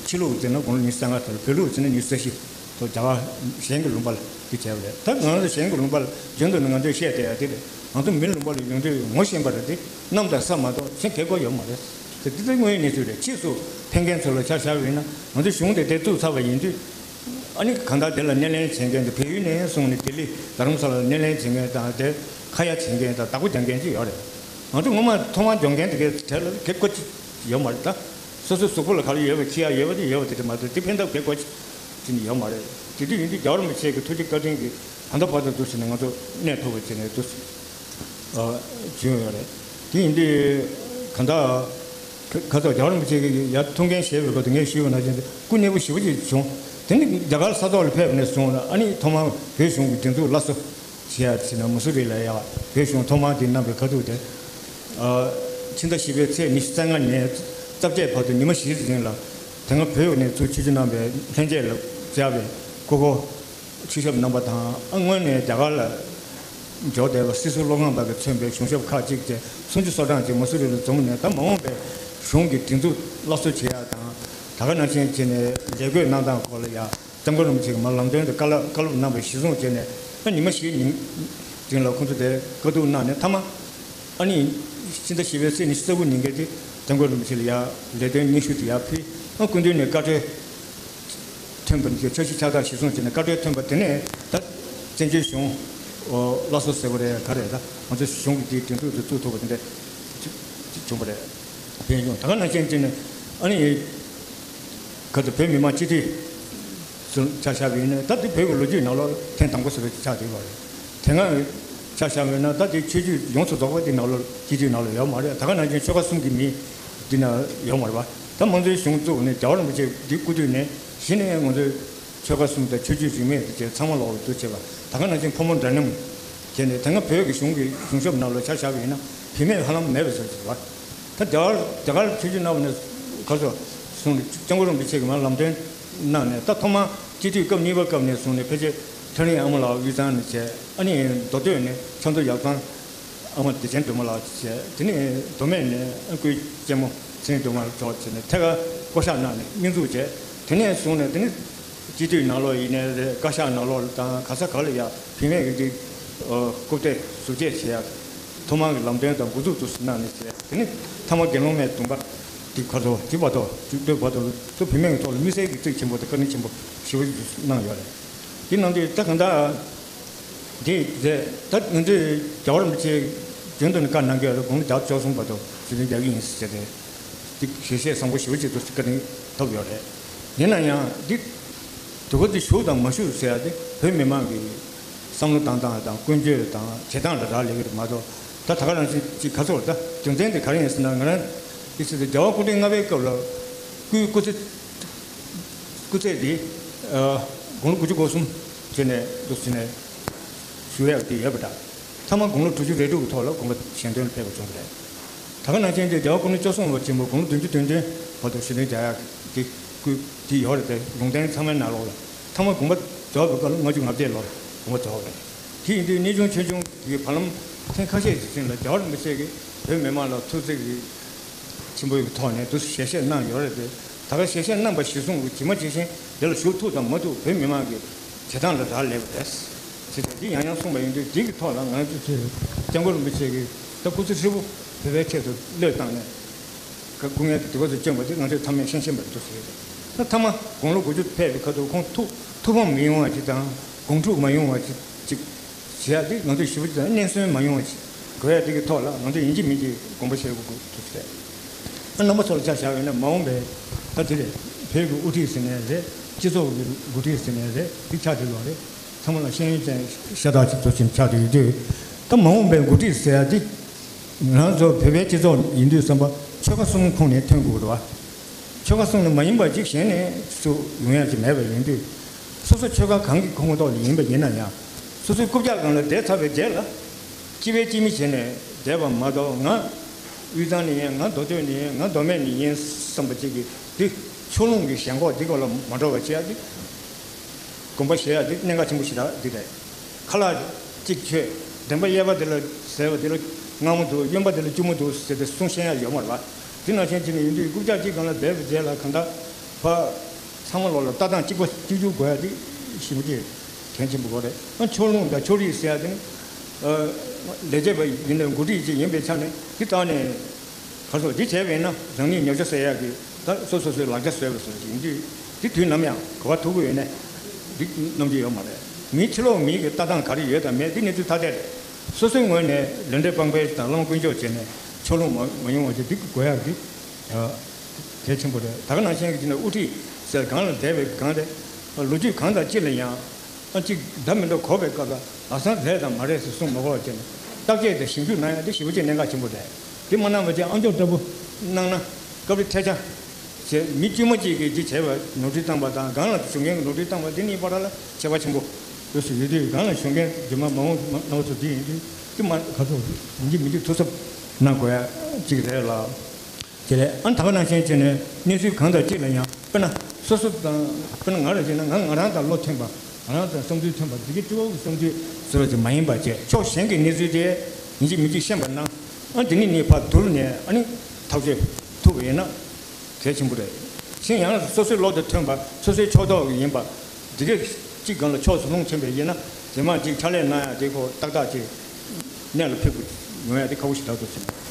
ཕྱི་ལུགས་ཟེར་ན་དགུང་ལོ་ཉི་ཤུ་རྩ་ལྔ་དེ་ལ་བོད་ལུགས་ཟེར་ན་ཉི་ཤུ་རྩ་བཞི་ལོ་རྒྱ་གར་གཞན་གྱི་ལུང་པ་ལ་དེ་བྱས་པ་རེད། ད་ང་རང་ཚོ་གཞན་གྱི་ལུང་པ་ལ་རྒྱུན་དུ་ནས་ང་ཚོས་བཤད་བསྡད་ཡ་དེ་རེད། ང་ཚོ་མིའི་ལུང་པ་ལ་ཡོང་དུས་ངོ་ཤེས་པ་རེད་དེ་གནམ་དང་ས་མ་གཏོགས་གཞན་གའི་སྐོར་ཡོད་མ་རེད། དེ་དེ་ཚོ་དངོས་ཡོད་གནས་ཚུལ་རེད། ཕྱིས་སུ་ཕེབས་མཁན་ཚོ་ལ་ཆ་བཞག་པ་ཡིན་ན་ང་ཚོ་གཞུང་དེ་དེ་བཙུགས་ཚར་བ་ཡིན་དུས། ཨ་ནི་གང་ལྟར་དེ་ལ་སྣེ་ལེན་བྱེད་མཁན་དེ་བལ་ཡུལ་ནས་བཟུང་ནས་ལྡི་ལི་རྡ་རམ་ས་ལ་ལ་སྣེ་ལེན་བྱེད་མཁན་དང་དེ་ཁ་ཡ་བྱེད་མཁན་དང་བདག་པོ་རྒྱག་མཁན་ཅིག་ཡོད་རེད། ང་ཚོ་སྔོན་མ་ཐོག་མར་སྦྱོང་མཁན་དེ་གའི་གྲས་ལ་གེ་བཀོད་ཅིག་ཡོད་མ་རེད་ད། སོ་སོའི་གཟུགས་པོ་ལ་ག་རེ་ཡོད་པ་ཁྱི་ཡ་ཡོད་པ་དེ་ཡོད་པ་དེ་འདྲ་མ་གཏོགས་དེ་ཕན་ཐོགས་གེ་བཀོད་ཅིག་ཅིག་ནི་ཡོད་མ་རེད། དེ་དུས་ཡིན་དུས་རྒྱལ་བ་རིན་པོ་ཆེ་གི་ཐུགས་རྗེ་བཀའ་དྲིན་གྱིས་ ད་ལྟ་བར་དུ་འདུག་ཟེར་ནས་ང་ཚོ་གནས་ཐུབ་པ་བྱས་ནས་འདུག་ཟེར་བྱུང་ཡོད་རེད། དེ་ཡིན་དུས་གང་ལྟར་ཁ་ཁ་ཚོགས་རྒྱལ་བ་རིན་པོ་ཆེ་གིས་ཡར་ཐུགས་འགན་བཞེས་པའི་སྐབས་དུ་ངས་ཞུས་པ་ནང་བཞིན་སྐུ་མཉེལ་པོ་ཞེ་པོ་ཅིག་བྱུང་། དེ་ནི་རྒྱ་གར་ས་ཐོག་ལ་ཕེབས་ནས་བཟུང་ཨ་ནི་ཐོག་མར་བོད་གཞུང་གི་སྒྲིག་འཛུགས་སླར་གསོ་བྱེད་ཡ་ཟེར་ན་མ་སུ་རི་ལ་ཡ་བོད་གཞུང་ཐོག་མར་དེ་གནང་བའི་ཁ་ཐུག་དེ། ཕྱི་ཟླ་བཞི་པའི་ཚེས་ཉི་ཤུ་རྩ་ལྔ་ནས་རྩ་བརྒྱད་བར་དུ་ཉི་མ་བཞིའི་རིང་ལ་དེ་སྔ་བོད་ནས་ཚུར་ཆིབས་བསྒྱུར་གནང་བའི་ལྷན་རྒྱས་ལ་བཅར་བའི་སྐུ་འཁོར་ཆིབས་ཞབས་རྣམ་པ་དང་སྔོན་ནས་རྒྱ་གར་ལ་འབྱོར་བསྡད་པ་སྲིད་ཟུར་བློ་དགའ་པ་གིས་མཚོན་པའི་གཞུང་ཞབས་ཁག་ཅིག་བཅས་སུམ་ཅུ་སོ་གྲངས་ཅིག་མ་སུ་རི་ལ་འཛོམས་ནས་ད་མ་འོངས་པའི་གཞུང་གི་སྒྲིག་འཛུགས་སླར་གསོ་བྱེད་ཡ་དང་ད་ག་ནང་བཞིན་བྱས་ནས་ལས་བགོས་གནང་སྟངས་སྐོར་ལ་ཡ། སྐྱབས་མགོན་རིན་པོ་ཆེ་གིས་མར་ལམ་སྟོན་དང་བཀའ་སློབ་བཀའ་སློབ་གནང་བའི་གཞི་བཟུང་བྱས་ནས་ཨ་ཉི་མ་བཞིའི་ཉིན་རིང་ལ་ཁོང་ཚོ་དེ་བཀའ་བསྡུར་གནང་ནས་མཐའ་མ་ཨ་ནི་ཕྱི་ཟླ་བཞི་པའི་ཚེས་ཉི་ཤུ་རྩ་དགུ་ཉིན་གྱི་དེ་སྐྱབས་མགོན་རིན་པོ་ཆེ་ལ་ཡར་ལས་དོན་སྙན་ཞུ་དེ་ཡར་ཕུལ། ཨ་སྐུ་མདུན་ནས་བཀའ་འཁྲོལ་ཐོན་པ་འདི་འཆར་གཞི་ཕྱག་རྟགས་གཞི་བཟུང་བྱས་ནས་བཀའ་འཁྲོལ་ཐོན་པ་དེ་ནས་ད་བཙན་བྱོལ་གཞུང་སླར་གསོ་ཟེར་བ་རེད་ག་རེད་ད་ང་ཚོ་གཞུང་གི་དེའི་སྒྲིག་འཛུགས་དེ་བཙུགས་ཐུབ་པ་དེ་འདྲ་བྱུང་བ་རེད། ཕན་ཡོན་ད་ག་ནང་བཞིན་བྱས་ནས་ཨ་ནི། ཁ་ཚོ་བོད་མི་མང་སྤྱི་འཐུས་སུ་ཆ་བཞག་པ་ཡིན་ན་ད་དེ་བོད་ཀྱི་ལོ་རྒྱུས་ནང་ལོགས་ཐེངས་དང་པོ་ཟེར་བ་ཅིག་ཆགས་བསྡད་པ་རེད། དེ་སྔ་ཆ་བཞག་པ་ཡིན་ན་ད་དེ་ཆོས་བརྒྱུད་ཡོངས་སུ་རྫོགས་པ་དེ་ནང་ལོགས་སྤྱི་འཐུས་ནང་ལོགས་ཡོད་མ་རེད། ད་ག་ནང་བཞིན་ཆོལ་ཁ་གསུམ་གྱི་མི་འདི་ན་ཡོད་མ་རེད་པ། ད་མང་གཙོའི་གཞུང་བཙུགས་ནས་རྒྱལ་བ་རིན་པོ་ཆེ་འདི་སྐུ་དུས་ནས་གཞི་ནས་ང་ཚོའི་ཆོལ་ཁ་གསུམ་དང་ཆོས་བརྒྱུད་རིས་མེད་དེ་བཅས་ཚང་མ་ལོགས་ལ་འདུ་བྱེད་པ་ད་ག་ནང་བཞིན་ཕོ་མོ་འདྲ་མཉམ་བྱས་ནས་དེ་སྔ་བོད་ཀྱི་གཞུང་གི་གཞུང་ཞབས་ནང་ལོགས་ཆ་བཞག་པ་ཡིན་ན་བུད་མེད་ཧ་ལམ་མེད་པ་ཟེར་གྱི་རེད་པ། ད་རྒྱ་གར་རྒྱ་གར་ཆོས་བརྒྱུད་རྣམ་པ་ནས་ག་ཚོད་གསུངས་ནས་སྐྱབས་མགོན་རིན་པོ་ཆེ་གིས་མར་ལམ་སྟོན་གནང་ནས་ད་ཐོག་མར་སྤྱི་འཐུས་སྐབས་གཉིས་པ་སྐབས་ནས་བཟུང་ནས་ཕལ་ཆེར་ཐོན་རིང་ཨ་མ་ལགས་དབུས་གཙང་ནས་བྱས་ཨ་ནི་མདོ་སྟོད་ནས་ཆབ་མདོ་ཡར་གཙང་ཨ་མ་བདེ་ཆེན་སྒྲོལ་མ་ལགས་བྱས་དེ་ནས་མདོ་སྨད་ནས་ཨ་སྐུའི་གཅེན་མོ་ཚེ་རིང་སྒྲོལ་མ་ལགས་མཆོག་བྱས་ནས་ཐད་ཀར་བསྐོ་གཞག་གནང་ནས་སྙོན་འཛུགས་བྱས་དེ་ནས་བཟུང་ནས་དེ་ནི་སྤྱི་འཐུས་ནང་ལོགས་ཡིན་ནའི་རེད། བཀའ་ཤག་ནང་ལོགས་དང་ག་ས་ག་ལ་ཡ་བུད་མེད་ཀྱི་འདི་རྐུབ་སྟེགས་ཟུར་བཅད་བྱེད་ཡ་ཐོག་མར་གྱི་ལམ་སྟོན་དང་འགོ་འཛུགས་དུ་གནང་ནས་བྱས་དེ་ནི་མཐའ་མ་དགེ་སློང་མའི་སྡོམ་པ་འདི་ཁ་ཚོ་ཇི་བར་དུ་ཇུས་འདོད་བར་དུ་ཚོ་བུད་མེད་ཀྱི་ཐོག་ལ་དམིགས་བསལ་གྱི་གཙིགས་ཆེན་པོ་དང་བཀའ་དྲིན་ཆེན་པོ་ཞེ་པོ་ཞིག་གནང་ཡོད་རེད། དེ་གནང་དུས་ད་གང་ལྟར་འདི་རེད་ད་ང་ཚོས་རྒྱལ་བ་རིན་པོ་ཆེ་རྒྱུན་དུ་ནས་བཀའ་གནང་གི་ཡོད་རེད། དགུང་ལོ་བརྒྱ་བཅུ་གསུམ་བར་དུ་ཞུ་དོན་རྒྱག་གི་ཡིན་ཟེར་ཏེ། འདི་ཞལ་བཞེས་བཟང་པོ་ཞེ་པོ་ཅིག་ཏུ་བཀའ་དྲིན་ཐོབ་ཡོད་རེད། ཡིན་ན་ཡང་འདི་དུས་འཁོར་འདི་བཞུགས་དང་མ་བཞུགས་ཟེར་ཡ་དེ་བོད་མི་མང་གི་བསམ་བློ་བཏང་སྟངས་དང་ཀུན་སྤྱོད་དང་བྱེད་སྟངས་ལ་རག་ལས་ཀྱི་རེད་མ་གཏོགས་ད་ད་ག་རང་བཞིན་ཅིག་ག་ཚོད་ད་རྒྱུ་མཚན་དེ་ག་རེ་ཡིན་ཟེར་ན་ང་རང་འདི་ཟེར་ཏེ་རྒྱལ་བ་སྐུ་ཕྲེང་ལྔ་པའི་སྐབས་ལ་སྐུའི་སྐུ་ཚེ་སྐུ་ཚེ་འདི་དགུང་ལོ་དགུ་བཅུ་གོ་གསུམ་བྱས་ནས་འདུག་ཟེར་ནས་ཞུ་ཡག་དེ་ཡོད་པ་འདྲ། ཐ་མ་དགུང་ལོ་དྲུག་ཅུ་རེ་དྲུག་གི་ཐོག་ལ་དགོངས་པ་གཞན་དོན་ལ་ཕེབས་པ་བྱུང་བ་རེད། ད་ག་ནང་བཞིན་དེ་རྒྱལ་བ་སྐུ་ཕྲེང་བཅུ་གསུམ་པ་ཆེན་པོ་དགུང་ལོ་བདུན་ཅུ་དོན་བདུན་བར་དུ་ཞུ་དོན་རྒྱག་ཡག་གི་སྐུ་དེ་ཡོད་རེད་དེ་ལུང་བསྟན་ཚང་མའི་ནང་ལོགས་ལ་ཐ་མ་དགོངས་པ་རྫོགས་པའི་སྐབས་ལ་ལྔ་བཅུ་ང་བརྒྱད་ལོར་དགོངས་པ་རྫོགས་པ་རེད། དེ་ཡིན་དུས་གནས་ཆུང་ཆོས་འབྱུང་གི་བར་ལམ་ཐེངས་ཁ་ཤས་ཤིག་ཕྱིན་ལ་རྒྱལ་བ་རིན་པོ་ཆེ་གིས་བོད་མི་མང་ལ་ཐུགས་བརྩེ་གི་ཆེན་པོའི་ཐོག་ནས་འདུ་ཞལ་བཞེས་གནང་ཡོད་རེད་དེ། ད་ག་ཞལ་བཞེས་གནང་བ་གཞིར་བཟུང་གི་ཇི་མ་ཇི་བཞིན་དེ་ལ་ཞུགས་ཐུབ་དང་མ་ཐུབ་བོད་མི་མང་གི་བྱེད་སྟངས་ལ་རག་ལས་པ་རེད། ཅེས་འདི་ཡང་ཡང་གསུངས་པ་ཡིན་དུས་འདི་གི་ཐོག་ལ་ང་ཚོས་སྐྱབས་མགོན་རིན་པོ་ཆེ་གིས་ད་སྐུ་ཚེ་ཧྲིལ་པོ་བོད་པའི་ཆེད་དུ་བློས་བཏང་ནས་སྐུ་ངལ་དུ་དུས་བབ་སུ་བསྐྱོན་པ་དེ་ང་ཚོས་ཚང་མས་ཤེས་བཞིན་པ་རེད་འདུག་ཟེར་ཡོད། ད་ཐ་མ་དགུང་ལོ་དགུ་བཅུ་ཕེབས་པའི་ཁ་ཐུག་ཁོང་ཐུགས་ཐུགས་ཕམ་མི་ཡོང་བ་ཅིག་དང་དགོངས་འཁྲུག་མ་ཡོང་བ་ཅིག་ཅིག་བྱེད་ཡག་དེ་ང་ཚོས་ཞུ་བ་ཅིག་དང་སྙན་སེང་མ་ཡོང་བ་ཅིག་དགོས་ཡག་དེ་གི་ཐོག་ལ་ང་ཚོས་ཡིན་གཅིག་མིན་གཅིག་དགོངས་པ་བཞེས་དགོས་ཀྱི་འདུག་ཟེར། ཨ་རྣམ་པ་ཚོ་ལ་ཆ་བཞག་པ་ཡིན་ན་མ་འོངས་པའི་ད་དེ་རེད། བོད་ཀྱི་དབུ་ཁྲིད་ཟེར་ནའི་རེད། སྤྱི་ཚོགས་ཀྱི་འགོ་ཁྲིད་ཟེར་ནའི་རེད། དེ་ཆགས་བསྡད་ཡོད་རེད། ཚང་མ་ལ་ཤེས་ཡོན་ཅན་ཤ་སྟག་ཅིག་ཚོ་ཆེན་ཆགས་བསྡད་ཡོད་དུས་ད་མ་འོངས་པའི་འགོ་ཁྲིད་ཟེར་ཡག་དེ་ང་རང་ཚོ་བོད་པའི་སྤྱི་ཚོགས་ཡིན་དུས་ཙམ་པ་ཆོལ་ཁ་གསུམ་ཁོངས་ནས་ཐོན་དགོས་རེད་བ། ཆོལ་ཁ་གསུམ་ལ་མ་ཡིན་པ་ཅིག་གཞན་ནས་སུ་ཡོང་ཡག་ཅིག་མེད་པ་ཡིན་དུས། སོ་སོ་ཆོལ་ཁ་གང་གི་ཁོངས་གཏོགས་ལ་ཡིན་པ་ཡིན་ན་ཡང་། སོ་སོའི་རྐུབ་བཀྱག་སྒང་ལ་བསྡད་ཚར་བའི་རྗེས་ལ། གཅིག་པའི་གཅིག་མི་བྱས་ནས་བསྡད་པ་མ་གཏོགས་ང་དབུས་གཙང་ནས་ཡིན་ང་མདོ་སྟོད་ནས་ཡིན་ང་མདོ་སྨད་ནས་ཡིན་བསམ་པ་ཅིག་གིས་འདི་ཕྱོགས་ལྷུང་གི་ཞེན་ཁོག་འདི་སྐོར་ལ་མ་འགྲོ་བ་བྱེད་ཡག་འདི། དགོངས་པ་བཞེས་ཡག་འདི་གནད་འགག་ཆེན་པོ་ཞེ་དྲག་འདི་རེད། ཁ་ལག་གཅིག་མཆོད། འདྲེན་པ་གཡས་པ་འདི་ལ་ཟེར་བ་འདི་ལ་སྔ་མོ་འདུག་གཡོན་པ་འདི་ལ་སྐྱུར་མོ་འདུག་ཟེར་ཏེ་གསུང་ཤེས་ཡག་ཡོད་མ་རེད་པ། འདི་ནང་བཞིན་བྱས་ནས་ཡིན་དུས་རྐུབ་བཀྱག་གཅིག་སྒང་ལ་བསྡད་པའི་རྗེས་ལ་གང་ལྟར་ཕ། ཚང་མ་ལོག་ལ་ལྟ་སྟངས་གཅིག་པ་གཅིག་གྱུར་དགོས་ཡག་འདི་ཞེ་པོ་ཅིག་གལ་ཆེན་པོ་དགོས་རེད། ཨ་ཕྱོགས་ལྷུང་དང་ཕྱོགས་རིས་ཟེར་ཡག་འདི་ནི། ལས་བྱེད་པ་ཡིན་ནའི་འགོ་ཁྲིད་ཅིག་ཡིན་པའི་ཆ་ནས་འདི་ལྟ་ནས། ག་སོགས་འདི་བྱས་པས་ན་རང་ཉིད་ཉོ་ཆ་ཟེར་ཡག་གི་ད་སོ་སོ་སོའི་ལག་ཆ་བཟོས་པ་སོགས་ཀྱི་ཡིན་དུས་འདི་དུས་ནམ་ཡང་གོ་བ་ཐུག་གི་ཡོད་ནས་འདི་གནང་རྒྱུ་ཡོད་མ་རེད། མིའི་ཕྱི་ལོགས་མི་གི་ལྟ་སྟངས་ག་རེ་ཡོད་དང་མེད་འདི་གནས་ཚུལ་ཐ་དད་རེད། སོ་སོའི་ངོས་ནས་ལས་འབྲས་སྤང་སྤེལ་དང་བླ་མ་དཀོན་མཆོག་བྱས་ནས་ཕྱོགས་ལྷུང་མ་མ་ཡོང་བ་བྱས་འདི་དགོས་ཡག་འདི་གལ་ཆེན་པོ་རེད། ད་ག་ནང་བཞིན་གྱི་ཅི་ན་དབུ་ཁྲིད་ཟེར་གང་ལ་བསྡད་པའི་གང་རེད། ལོ་རྒྱུས་གང་དང་ཅི་ལ་ཡང་ ཨ་གཅིག་འདྲ་མི་འདྲ་གོ་བའི་སྐབས་ལ་ལམ་སང་རེད་དང་མ་རེད་ཟེར་གསུངས་མ་དགོས་པ་བྱས་ནས་བརྟག་དཔྱད་དང་ཞིབ་འཇུག་གནང་ཡ་དེ་ཞེ་པོ་ཅིག་གནད་འགག་ཆེན་པོ་རེད། དེ་མ་གནང་བ་བྱས་ཨ་མཆོག་ལྟ་བུ་གནང་ན་སྐབས་རེ་ཐལ་ཆ་བྱས་མི་དཀྱུས་མ་གཅིག་གིས་འདི་བྱས་པ་ནོར་འཁྲུལ་བཏང་པ་དང་སྒང་ལ་ཞུགས་མཁན་གྱི་ནོར་འཁྲུལ་བཏང་པ་དེ་གཉིས་བར་ལ་ཁྱད་པར་ཆེན་པོ་ཡོད་སུ་ཡོད་དུས་སྒང་ལ་ཞུགས་མཁན་རྗེས་མ་མ་འོངས་མ་རྣམ་པ་ཚོ་དེ་ཡིན་དུས་དེ་མ་ག་ཚོད་ཡིན་གཅིག་མིན་གཅིག་ཐུགས་གཟབ་གནང་དགོས་ཡ་གཅིག་རེད་ལ། དེ་ལས་ཨ་ད་ག་ནང་བཞིན་བྱས་ནས་གནས་ཚུལ་གང་དང་གཅིག་ལ་ཡང་དཔེར་ན་སོ་སོ་དང་དཔེར་ན་ང་ལ་བྱས་ན་ང་ང་རང་དང་བློ་མཐུན་པ་ང་རང་དང་བསམ་ཚུལ་མཐུན་པ་འདི་གའི་སྤྱི་བོ་གི་བསམ་ཚུལ་ཟེར་བ་ཅིག་མ་ཡིན་པ་བྱས་ཕྱོགས་གཞན་གྱི་གནས་ཚུལ་དེ་ཡིན་གཅིག་མིན་གཅིག་ཤེས་པ་ན་ཨ་འདི་ནི་ནི་ཕར་བསྡུར་ནས་ཨ་ནི་ཐག་གཅོད་ཐུབ་པ་ཡིན་ན་གལ་ཆེན་པོ་རེད། གཞན་ཡང་སོ་སོའི་བློ་དང་མཐུན་པ་སོ་སོའི་ཕྱོགས་གཏོགས་ཡིན་པ་འདི་གའི་གཅིག་སྒང་ལ་ཕྱོགས་སུ་ལྷུང་ཕྱིན་པ་ཡིན་ན་རྗེས་མ་གཅིག་ཕྱག་ལས་གནང་ཡ་དེ་ཁོ་ཏག་ཏག་ཅིག་གནད་ལ་ཕེབས་ཡོང་ཡ་དེ་ཁག་པོ་ཞེ་དྲག་འདུག་ཟེར་ནས།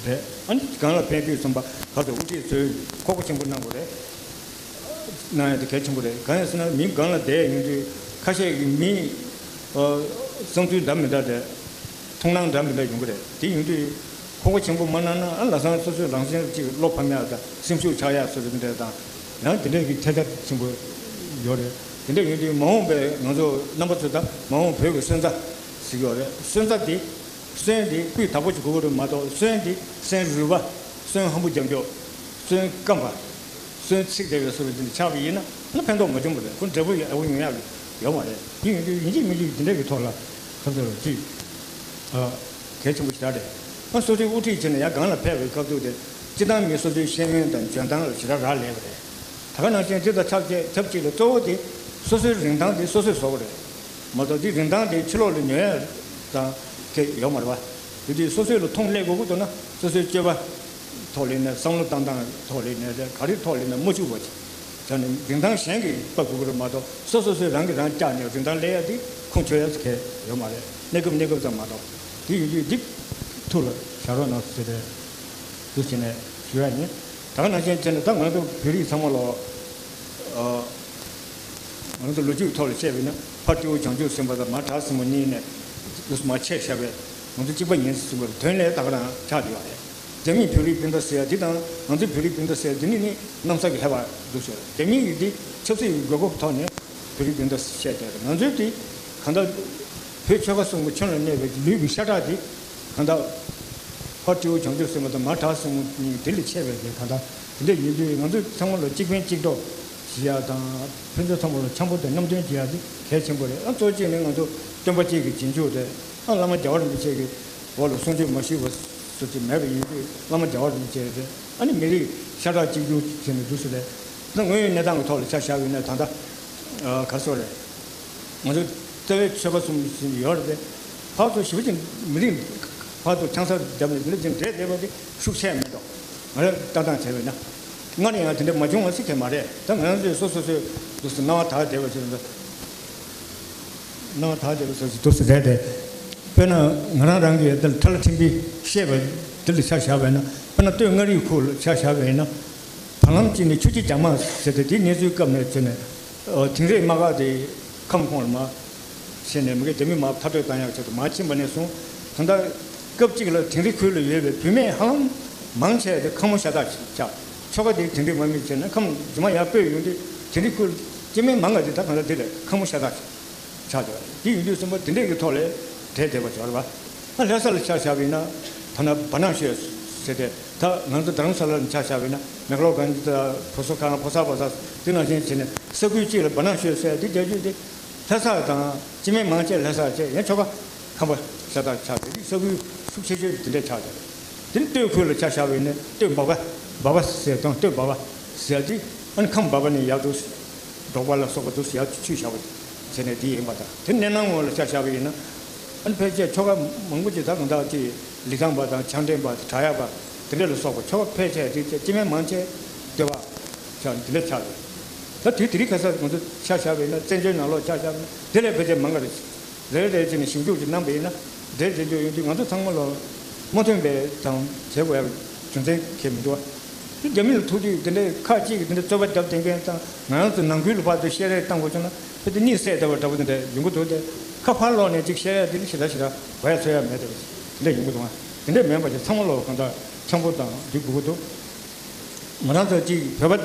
རེད། ཨ་ནི་སྒང་ལ་ཕན་ཐོགས་སོང་པ་ག་ཚོད་དབུ་ཁྲིད་ཚོས་ཁོག་པ་ཆེན་པོ་གནང་དགོས་རེད། གནང་ཡ་དེ་གལ་ཆེན་པོ་རེད། གང་ཡིན་ཟེར་ན་མི་སྒང་ལ་བསྡད་ཡོང་དུས་ཁ་ཤས་ཀྱི་མི་བསམ་ཚུལ་འདྲ་མི་འདྲ་རེད། མཐོང་སྣང་འདྲ་མི་འདྲ་ཡོང་གི་རེད། དེ་ཡོང་དུས་ཁོག་པ་ཆེན་པོ་མ་གནང་ན་ཨ་ལ་སང་སོ་སོའི་རང་བཞིན་གཅིག་བློ་ཕམ་ཡ་དང་སེམས་ཤུགས་ཆག་ཡ་སོ་སོ་དེ་འདྲ་དང་ཡང་དེ་འདྲ་གི་ཐལ་ཆ་ཆེན་པོ་ཡོད་རེད། དེ་འདྲ་ཡོང་དུས་མ་འོངས་པའི་ང་ཚོ་རྣམ་པ་ཚོ་དང་མ་འོངས་བོད་ཀྱི་སོན་རྩ་ཟེར་གྱི་ཡོད་རེད། སོན་རྩ་དེ། སོན་དེ་སྤུས་དག་པོ་ཞིག་དགོས་ཀྱི་རེད་མ་གཏོགས་སོན་དེ་སོན་རུལ་བ། སོན་ཧམ་པོ་རྒྱབ་འཇོག་སོན་སྐམ་པ། སོན་ཚིག་བསྡད་པའི་བཟོ་འདྲ་ཆགས་པ་ཡིན་ན་ཨ་ཕན་ཐོགས་མ་བྱུང་བ་རེད། ཁོ་འབྲས་བུ་ཡག་པོ་ཡོང་ཡག་ཡོད་མ་རེད། དེ་ཡིན་དུས་ཡིན་གཅིག་མིན་གཅིག་དེ་འདྲ་གི་ཐོག་ལ་ཁ་ཚ་རུ་ཅིག་གལ་ཆེན་པོ་ཞེ་དྲག་རེད། ཨ་སོ་སོའི་དབུ་ཁྲིད་བྱས་ནས་ཡང་སྒང་ལ་ཕེབས་པའི་སྐབས་དུས་དེ་སྤྱི་བཏང་མི་སོ་སོའི་ཤེས་ཡོན་དང་འཇོན་ཐང་ལ་ཞེ་དྲག་རག་ལས་པ་རེད། ད་ག་ནང་བཞིན་དེ་དང་ཆབས་ཅིག་ཆབས་ཅིག་ལ་གཙོ་བོ་དེ་སོ་སོའི་རིན་ཐང་དེ་སོ་སོས་བཟོ་བ་རེད། མ་གཏོགས་དེ་རིན་ཐང་དེ་ཕྱི་ལོགས་ལ་ཉོ་ཡ་དང་གི་ཡོད་མ་རེད་པ། དེ་དུས་སོ་སོའི་ལ་མཐོང་སླེབས་དགོས་ཀྱི་འདུག་ན་སོ་སོའི་སྤྱོད་པ་ཐོག་ལས་ནས་བསམ་བློ་བཏང་སྟངས་ཐོག་ལས་ནས་ག་རེ་ཐོག་ལས་ནས་མ་བཅུག་པ་ཅིག་བྱས་ནས་རིན་ཐང་གཞན་གྱིས་དཔག་དགོས་ཀྱི་རེད་མ་གཏོགས་སོ་སོ་སོས་རང་གིས་རང་བཀྱགས་ནས་རིན་ཐང་སླེབས་ཡ་དེ་ཁུངས་འཁྱོལ་ཡ་ཟེར་མཁན་ཡོད་མ་རེད། གནས་སྐབས་གནས་སྐབས་ཙམ་མ་གཏོགས། དེ་ཡིན་དུས་འདི་ཐུགས་ལ་བཞག་རོགས་གནང་ཟེར་ཏེ་འདུག་བྱས་ནས་ཞུ་ཡ་ཡིན། ད་ག་ནང་བཞིན་བྱས་ནས་ད་ང་ཚོ་བོད་རིགས་ཚང་མ་ལོ། ཨ། ང་ཚོ་ལོ་རྒྱུས་ཐོག་ལ་བཤད་པ་ཡིན་ན་ཕ་སྤྲེའུ་བྱང་ཆུབ་སེམས་དཔའ་དང་མ་བྲག་སྲིན་མོ་གཉིས་ནས་འདུག་སེ་མར་ཆད་བཞག་པའི་ང་ཚོ་གཅིག་པ་ཡིན་ཟེར་བའི་དོན་ལས་ད་ག་རང་ཆགས་བསྡད་པ་རེད། རྒྱ་མིས་བོད་རིགས་སྤུན་ཟླ་ཟེར་ཡ་འདི་དང་ང་ཚོའི་བོད་རིགས་སྤུན་ཟླ་ཟེར་ཡ་འདི་གཉིས་ནི་གནམ་ས་གི་ཧེ་བ་འདུག་ཟེར། རྒྱ་མི་ཡིས་འདི་ཆབ་སྲིད་ཀྱི་དགོས་མཁོ་ཐོག་ནས་བོད་རིགས་སྤུན་ཟླ་བཤད་བསྡད་རེད། ང་ཚོའི་འདི་གང་ལྟར་བོད་ཆོལ་ཁ་གསུམ་གྱི་ཁྱོན་ལ་གནས་པའི་ལུས་ཀྱི་ཤ་ཁྲག་འདི་གང་ལྟར་ཕ་སྤྲེའུ་བྱང་ཆུབ་སེམས་དཔའ་དང་མ་བྲག་སྲིན་མོ་གཉིས་དེ་ལས་ཆད་པའི་རེད། གང་ལྟར་དེ་འདྲ་ཡིན་དུས་ང་ཚོས་ཚང་མ་ལ་གཅིག་ཕན་གཅིག་གྲོགས་བྱེད་ཡ་དང་ཕན་ཚུན་ཚང་མ་ལ་འཆམ་པོ་དང་བསྣམས་དོན་བྱེད་ཡ་དེ་གལ་ཆེན་པོ་རེད། ཨ་གཙོ་ཆེ་ནི་ང་ཚོ་སྟོན་པ་གཅིག་གི་རྗེས་འཇུག་རེད། ཨ་བླ་མ་རྒྱལ་བ་རིན་པོ་ཆེ་གི་འོག་ལ་གསུང་ཆོས་མ་ཞུས་པ་སོ་སོ་མེད་པ་ཡིན་དུས་བླ་མ་རྒྱལ་བ་རིན་པོ་ཆེ་རེད། ཨ་ནི་མི་རིགས་ཤ་ཁྲག་གཅིག་གྱུར་བྱས་ནས་འདུག་སེ་རེད། ད་དངོས་ཡོད་གནས་སྟངས་ཀྱི་ཐོག་ལ་ཆ་བཞག་པ་ཡིན་ན་ད་ལྟ་ག་རེ་ཟེར་དགོས་རེད། ང་ཚོ་རྩ་བའི་ཆོལ་ཁ་གསུམ་ཟིན་ཡོད་རེད་དེ། ཕར་ཚུར་ཞེ་པོ་ཅིག་མི་རིགས་ཕར་ཚུར་ཆང་ས་བརྒྱབ་ནས་འདི་འདྲ་ཅིག་འདྲེས་བསྡད་པ་དེ་ཤུགས་ཆེ་མེད་དོ། ང་རང་ལྟ་སྟངས་བྱས་པ་ཡིན་ན། སྔར་ཡང་དེ་འདྲ་མ་བྱུང་བ་ཟེར་མཁན་མ་རེད། ད་ང་རང་ཚོས་སོ་སོ་སོའི་འདུག་སེ་སྣང་བ་དག་བསྡད་པ་ཞིག་རེད། སྣང་བ་དག་བསྡད་པ་སོ་སོ་འདུག་སེ་རེད་དེ། དཔེར་ན་ང་རང་རང་གིས་འདིར་ཁྲ་ལ་ཕྲན་བུ་བཤད་པ་འདི་ལ་ཆ་བཞག་པ་ཡིན་ན། དཔེར་ན་སྟོད་མངའ་རིས་ཁུལ་ལ་ཆ་བཞག་པ་ཡིན་ན། བར་ལམ་གཅིག་ནས་ཆུ་སྐྱིད་རྒྱ་མ་ཟེར་ཏེ་དེའི་གནས་ཚུལ་སྐབས་ནས་བྱས་ནས། ཨོ། དིང་རི་དམག་སྒར་དེ་ཁམས་ཁོངས་ལ་མར་ཕྱིན་ནས་མི་སྒེར་རྒྱ་མི་དམག་འཐབ་རྩོད་བཏང་ཡག་ཆེད་དུ་མར་ཕྱིན་པ་ནས་བཟུང་། ད་ལྟ་སྐབས་གཅིག་ལ་དིང་རི་ཁུལ་ལ་ཡོད་པའི་བུད་མེད་ཧ་ལམ་མང་ཆེ་བ་དེ་ཁ་མོ་ཤ་སྟག་ཆགས། ཆོལ་ཁ་དེ་དིང་རི་དམག་མི་བྱས་ན་ཁམས་རྗེས་མ་ཡར་སྤོས་ཡོང་དུས་དིང་རི་ཁུལ་སྐྱེ་དམན་མང་བ་དེ་ད་གང་ལྟར་དེ་ལས་ཁ་མོ་ཤ་སྟག་ཆགས་ཆགས་བྱས་པ་དེ་ཡིན་དུས་གསུམ་པ་དེ་འདྲས་ཀྱི་ཐོག་ལས་བསྡད་བསྡད་པ་བྱས་པ་རེད་པ། ཨ་ལྷ་ས་ལ་ཆ་བཞག་པ་ཡིན་ན་ད་ནི་བ་ནང་ཤོད་ཟེར་ཏེ། ད་ང་ཚོ་རྡ་རམ་ས་ལ་ལ་ཆ་བཞག་པ་ཡིན་ན་མེག་ལོར་གྷན་ཇི་དང་ཕོ་སོ་ཁང་ཕོ་སར་བ་ས་དེ་ནང་བཞིན་བྱས་ནས་ས་ཁུལ་གཅིག་ལ་བ་ནང་ཤོད་ཟེར་དེ་རྒྱ་ཇུས་དེ་ལྷ་ས་དང་སྐྱེ་དམན་མང་ཆེ་ལྷ་ས་བྱས། ཡང་ཆོལ་ཁ་ཁམས་པ་ཤ་སྟག་ཆགས་ཏེ་ས་ཁུལ་ཤུགས་ཆེ་ཤོས་དེ་འདྲས་ཆགས་ཏེ། དེ་ནི་སྟོད་ཁུལ་ལ་ཆ་བཞག་པ་ཡིན་ན་སྟོད་འབའ་པ་འབའ་པ་ཟེར་དང་སྟོད་འབའ་པ་ཟེར་དེ་ཨ་ནི་ཁམས་འབའ་པ་ནས་ཡར་དུ་འབྲོག་པ་ལ་སོགས་པ་དུ་ཡར་ཆུད་བཞག་པ་བྱས་ནས་དེ་ཡིན་པ་དང་། དེ་གནས་སྣང་ངོས་ལ་ཆ་བཞག་པ་ཡིན་ན་ཨ་ནི་ཕལ་ཆེར་ཆོལ་ཁ་མང་པོ་ཅིག་ད་གང་དག་ཅིག་ལི་ཐང་པ་དང་བྱང་འདྲེན་པ་བྲག་གཡབ་པ་དེ་འདྲ་ལ་སོགས་པ་ཆོལ་ཁ་ཕལ་ཆེར་དེ་སྐྱེ་དམན་མང་ཆེ་སྟོད་པ་ཆགས་དེ་འདྲ་ཆགས་ཡོད། ད་དུས་དེ་རིང་ཁ་སང་ང་ཚོ་ཆ་བཞག་པ་ཡིན་ན་བཙན་བྱོལ་ནང་ལོགས་ཆ་བཞག་པ་ཡིན་ན་དེ་ལས་ཕལ་ཆེར་མང་ག་རེད། རེ་རེ་བྱས་ནས་ཞིབ་འཇུག་ཅིག་གནང་པ་ཡིན་ན་འདིར་འཛིན་རྒྱུ་ཡོང་དུས་ང་ཚོ་ཚང་མ་ལ་མ་མཐུན་པའི་དང་བྱེད་དགོས་ཡག་རྒྱུ་མཚན་གང་ཡང་མི་འདུག་བ། དེ་རྒྱ་མི་ལ་ཐུག་དུས་དེ་འདྲའི་ཁག་ཅིག་གིས་དེ་འདྲའི་རྩོད་པ་བརྒྱབ་བསྡད་མཁན་དང་ང་རང་ཚོ་ནང་ཁུལ་ལ་ཕར་ཚུར་བཤད་རེས་བཏང་དགོས་བྱུང་ན་ཕལ་ཆེར་གཉིད་སད་བསྡད་པ་འདྲ་པོ་དེ་འདྲ་ཡོང་གི་འདུག་སྟེ། ཁ་ཕར་ལོག་ནས་ཅིག་བཤད་ཡ་དེ་ལ་ཞེ་དྲག་ཞེ་དྲག་གོ་ཡ་ཚོད་ཡ་མེད་དེ་དེ་འདྲ་ཡོང་གི་འདུག་བ། དེ་འདྲ་མིན་པ་ཅིག་ཚང་མ་ལོག་གང་ལྟར་འཆམ་པོ་དང་འདི་དགོས་ཀྱི་འདུག་ང་རང་ཚོ་གཅིག་བོད་པ་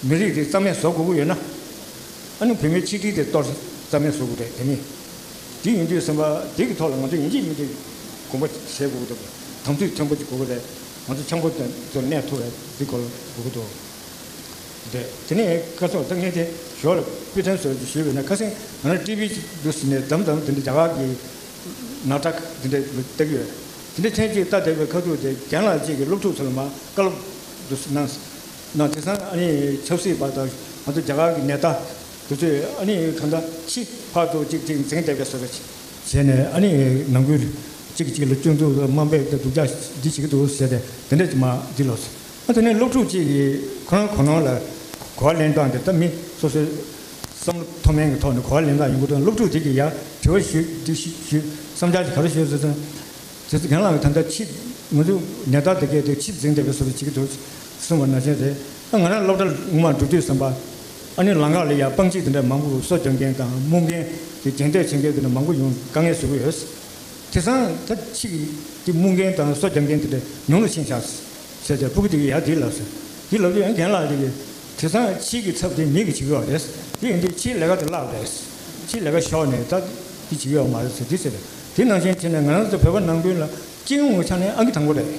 མི་རིགས་དེ་རྩ་མེད་བཟོ་དགོས་ཀྱི་ཡོད་ན། ཨ་ནི་བོད་མིའི་ཆིག་སྒྲིལ་དེ་གཏོར། རྩ་མེད་བཟོ་དགོས་རེད་དེ་ནི། དེ་ཡིན་དུས་ཙམ་པ་དེ་གི་ཐོག་ལ་ང་ཚོ་ཡིན་གཅིག་མིན་གཅིག་དགོངས་པ་བཞེས་དགོས་ཀྱི་འདུག་དམ་ཚིག་མཐོན་པོ་ཅིག་དགོས་ཀྱི་རེད། ང་ཚོ་འཆམ་པོ་དེ་ཚོ་གནས་ཐུབ་པའི་འདི་སྐོར་ལ་དགོས་ཀྱི་འདུག་དེ་དེ་ནས་ཁ་སང་ད་ངས་དེ་ཞོར་ལ་དཔེ་མཚོན་བཟོས་ཏེ་ཞུས་པ་ཡིན་ན། ཁ་སང་ང་རང་ཊི་ཝི་འདུག་ཟེར་ནས་དམ་དམ་དེ་འདྲ་རྒྱ་གར་གྱི་ནཱ་ཊག་དེ་འདྲ་ལྟ་གི་ཡོད། དེ་འདྲ་ཐེངས་གཅིག་ལྟ་བསྡད་པའི་ཁ་ཐུག་དེ་རྒན་ལགས་གཅིག་གིས་སློབ་ཕྲུག་ཚོ་ལ་མར་བཀའ་སློབ་འདུག་ཟེར་གནང་། ན་དེང་སང་ཨ་ནི་ཆབ་སྲིད་པ་དང་ང་ཚོ་རྒྱ་གར་གྱི་ནེ་ཏཱ་དེ་ཚོས་ཨ་ནི་གང་ལྟར་ཕྱི་ཕར་ཚུར་གཅིག་གཅིག་འཛིང་བསྡད་པའི་བཟོ་འདྲ་བྱས་ནས། ཨ་ནི་ནང་ཁུལ་གཅིག་གཅིག་ལ་སྐྱོན་འཛུགས་དམའ་འབེབས་དང་སྡུག་ཅག་འདི་བྱེད་ཀྱི་འདུག་ཟེར་ཏེ་དེ་འདྲ་ཅིག་མར་འདི་ལོག་སོང་། ཨ་དེ་ནས་སློབ་ཕྲུག་ཅིག་གིས་ཁོ་རང་གོ་ནོར་ལ་གོ་བ་ལེན་སྟངས་དེ། ད་མི་སོ་སོའི་བསམ་བློ་མཐོ་དམན་གྱི་ཐོག་ནས་གོ་བ་ལེན་སྟངས་ཡོང་གི་འདུག་སློབ་ཕྲུག་དེ་གིས་ཡར་དྲི་བ་ཞུས། འདི་ཞུས་ཞུས། བསམ་འཆར་ཞིག་ག་རེ་ཞུས་ཟེར་ཙང་། དེ་ཚོ་རྒན་ལགས་ཀྱིས་ད་ལྟ་ཕྱི་ང་ཚོ་ནེ་ཏཱ་དེ་གས་དེ་ཕྱི་འཛིང་བསྡད་པའི་བཟོ་འདྲ་བྱེད་ཀྱི་འདུག་གསུངས་པ་ནང་བཞིན་རེད། ད་ང་རང་སློབ་གྲྭ་སྔོན་མ་འགྲོ་དུས་ཙམ་པ། ཨ་ནི་ལམ་ཁ་ལ་ཡ་སྤང་ཁྱི་དེ་འདྲ་མང་པོ་སོ་རྒྱབ་མཁན་དང་རྨུག་མཁན་དེ་རྒྱན་ལྟས་བྱེད་མཁན་དེ་འདྲ་མང་པོ་ཡོང་དཀའ་ངལ་བཟོ་གི་ཡོད། དེང་སང་ད་ཕྱི་གི་དེ་རྨུག་མཁན་དང་སོ་རྒྱབ་མཁན་དེ་འདྲ་ཉུང་རུ་ཕྱིན་ཤག་ཟེར་ཏེ། ཕྲུ་གུ་དེ་གིས་ཡ་དེ་ལབ་ཟེར། དེ་ལབ་དུས་ཡང་རྒན་ལགས་དེ་གིས། དེང་སང་ཕྱི་གི་ཚབ་དེ་མི་གིས་བྱེད་ཀྱི་ཡོད་རེད། དེ་ཡིན་དུས་ཕྱིའི་ལས་ཀ་དེ་བརླག་རེད། ཕྱིའི་ལས་ཀ་ཤོར་ནས་ད་དེ་བྱེད་ཀྱི་ཡོད་མ་རེད་ཟེར། དེ་ཟེར། དེ་ནང་བཞིན་བྱས་ནས་ང་རང་ཚོ་བོད་པ་ནང་ཁུལ་ལ་སྤྱི་ཡོངས་ཀྱི་ཆ་ནས་ཨང་ཀི་དང་པོ་རེད།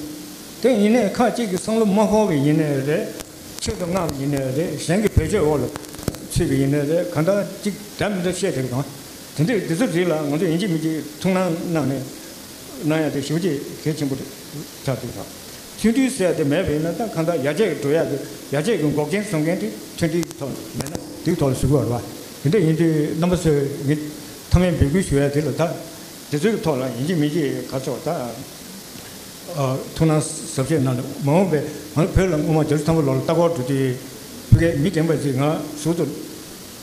དེ་ཡིན་ནའི་ཁ་ཅིག་གིས་བསམ་བློ་མ་འཁོར་བ་ཡིན་ནའི་རེད། ཆེད་དུ་མངགས་པ་ཡིན་ནའི་རེད། གཞན་གྱི་བེད་སྤྱོད་འོག་ལ་ཚུད་པ་ཡིན་ནའི་རེད། གང་ལྟར་ཅིག་འདྲ་མི་འདྲ་བཤད་བསྡད་ཀྱི་འདུག་དེ་འདྲའི་དེ་ཚོ་རིགས་ལ་ང་ཚོ་ཡིན་གཅིག་མིན་གཅིག་ཐུགས་སྣང་གནང་ནས་གནང་ཡ་དེ་ཞེ་པོ་ཅིག་གལ་ཆེན་པོ་རེད་ཆགས་འདུག་ད། མཐུན་སྒྲིལ་ཟེར་ཡ་དེ་མེད་པ་ཡིན་ན། ད་གང་ལྟར་ཡར་རྒྱས་འགྲོ་ཡ་དེ། ཡར་རྒྱས་ཀྱི་འགོག་རྐྱེན་བཟོ་མཁན་དེ་མཐུན་སྒྲིལ་གྱི་ཐོག་ནས་མེད་ན་དེའི་ཐོག་ལ་བཟོ་གི་ཡོད་རེད་པ། དེ་འདྲ་ཡིན་དུས་རྣམ་པ་ཚོས་ངས་མཐའ་མའི་འབོད་སྐུལ་ཞུ་ཡ་དེ་ལ། ད་དེ་ཚོའི་ཐོག་ལ་ཡིན་གཅིག་མིན་གཅིག་ག་ཚོད་ད་ཨ་ཐུགས་སྣང་གཟབ་བཞེས་གནང་། མ་འོངས་པའི་ང་བོད་ལ་སྔོན་མ་བརྒྱད་ཅུ་ཐམ་པ་ལོ་ལ་ལྟ་སྐོར་འགྲོ་དུས། ཕ་གིའི་མི་རྒན་པ་ཅིག་ང་ཟུར་དུ་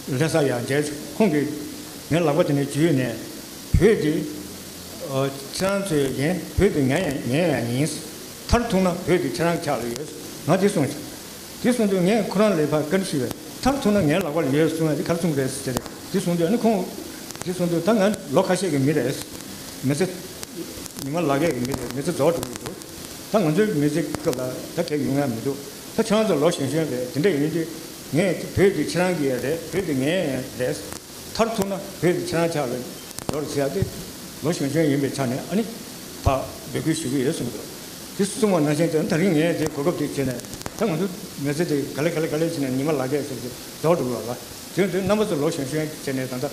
ལྷ་ས་ཡར་མཇལ་བྱུང་། ཁོང་གིས་ངའི་ལག་པ་དེ་ནས་འཇུས་ནས། བོད་འདི་ཨ་ཁྱེད་རང་ཚོའི་ཡིན། བོད་འདི་ངའི་ཡང་ངའི་ཡང་ཡིན། མཐར་ཐུག་ན་བོད་འདི་ཁྱེད་རང་ཕྱག་ལ་ཡོད། ང་དེ་གསུངས་ཤག་དེ་གསུངས་དུས་ངས་ཁོ་རང་ལ་ཕར་བཀའ་འདྲི་ཞུས་པས། མཐར་ཐུག་ན་ངའི་ལག་པ་ལ་ཡོད་གསུང་ཡ་དེ་ག་རེ་གསུང་རེད་ཟེར། དེ་གསུངས་དུས་ཨ་ནི་ཁོང་དེ་གསུངས་དུས། ད་ང་ལོ་ཁ་ཤས་ཀྱི་མི་རེད། མི་ཚེ་ཉི་མ་ལག་ཡས་ཀྱི་མི་རེད། མི་ཚེ་རྫོགས་འགྲོ་གི་འདུག་ད་ང་ཚོའི་མི་ཚེ་སྐབས་ལ་ད་གས་ཡོང་ཡ་མི་འདུག་ད་ཁྱེད་རང་ཚོ་ལོ་གཞོན་གཞོན་རེད། དེ་འདྲ་ཡིན་དུས་ངས་བོད་འདི་ཁྱེད་རང་གི་ཡ་རེད། བོད་འདི་ངའི་ཡ་རེད། མཐར་ཐུག་ན་བོད་འདི་ཁྱེད་རང་ཕྱག་ལ་ཡོད་ཟེར་ཡ་དེ། ལོ་གཞོན་གཞོན་ཡིན་པའི་ཆ་ནས་ཨ་ནི་ཕར་འབོད་སྐུལ་ཞུ་གི་ཡོད་གསུངས་འདུག་དེ་གསུངས་པ་ནང་བཞིན་དུ་ད་རིང་ངས་དེ་གོ་སྐབས་དེ་བྱས་ནས། ད་ང་ཚོ་མི་ཚེ་དེ་ག་ལེ་ག་ལེ་ག་ལེ་བྱས་ནས་ཉི་མ་ལག་ཡས་ཟེར་གྱི་རྫོགས་འགྲོ་གི་ཡོད་ལ། དེ་དུས་རྣམ་པ་ཚོ་ལོ་གཞོན་གཞོན་བྱས་ནས་ད་ལྟ་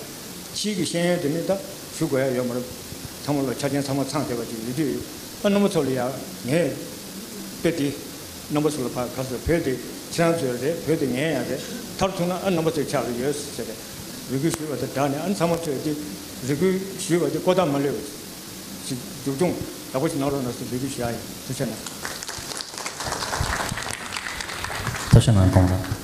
ཕྱིའི་གི་ཤེས་ཡོན་དེ་ནི་ད་ཞུ་དགོས་ཡ་ཡོད་མ་རེད། ཚང་མ་ལོ་ཆ་རྐྱེན་ཚང་མ་ཚང་བསྡད་པ་ཅིག་ཡོད་དུས། ཨ་རྣམ་པ་ཚོ་ལ་ཡ་ངས་དཔེ་དེ་རྣམ་པ་ཚོ་ལ་ཕར་ག་ཚོད། བོད་དེ་ཁྱེད་རང་ཚོའི་རེད། བོད་དེ་ངའི་ཡང་རེད། མཐར་ཐུག་ན་ཨ་རྣམ་པ་ཚོའི་ཕྱག་ལ་ཡོད་ཟེར་ཏེ་འབོད་སྐུལ་ཞུས་པ་དེ་དྲག་ནས། ཨ་ནི་ཚང་མ་ཚོས་དེ་རེ་སྐུལ་ཞུས་པ་དེ་ལྐོག་ཟ་མ་ལོས་པ་ཅིག་མཇུག་སྐྱོང་ཡག་པོ་ཞིག་གནང་རོགས་གནང་ཟེར་འབོད་སྐུལ་ཞུ་ཡ་ཡིན། ཐུགས་རྗེ་གནང་། ཐུགས་རྗེ་གནང་། དགོངས་དག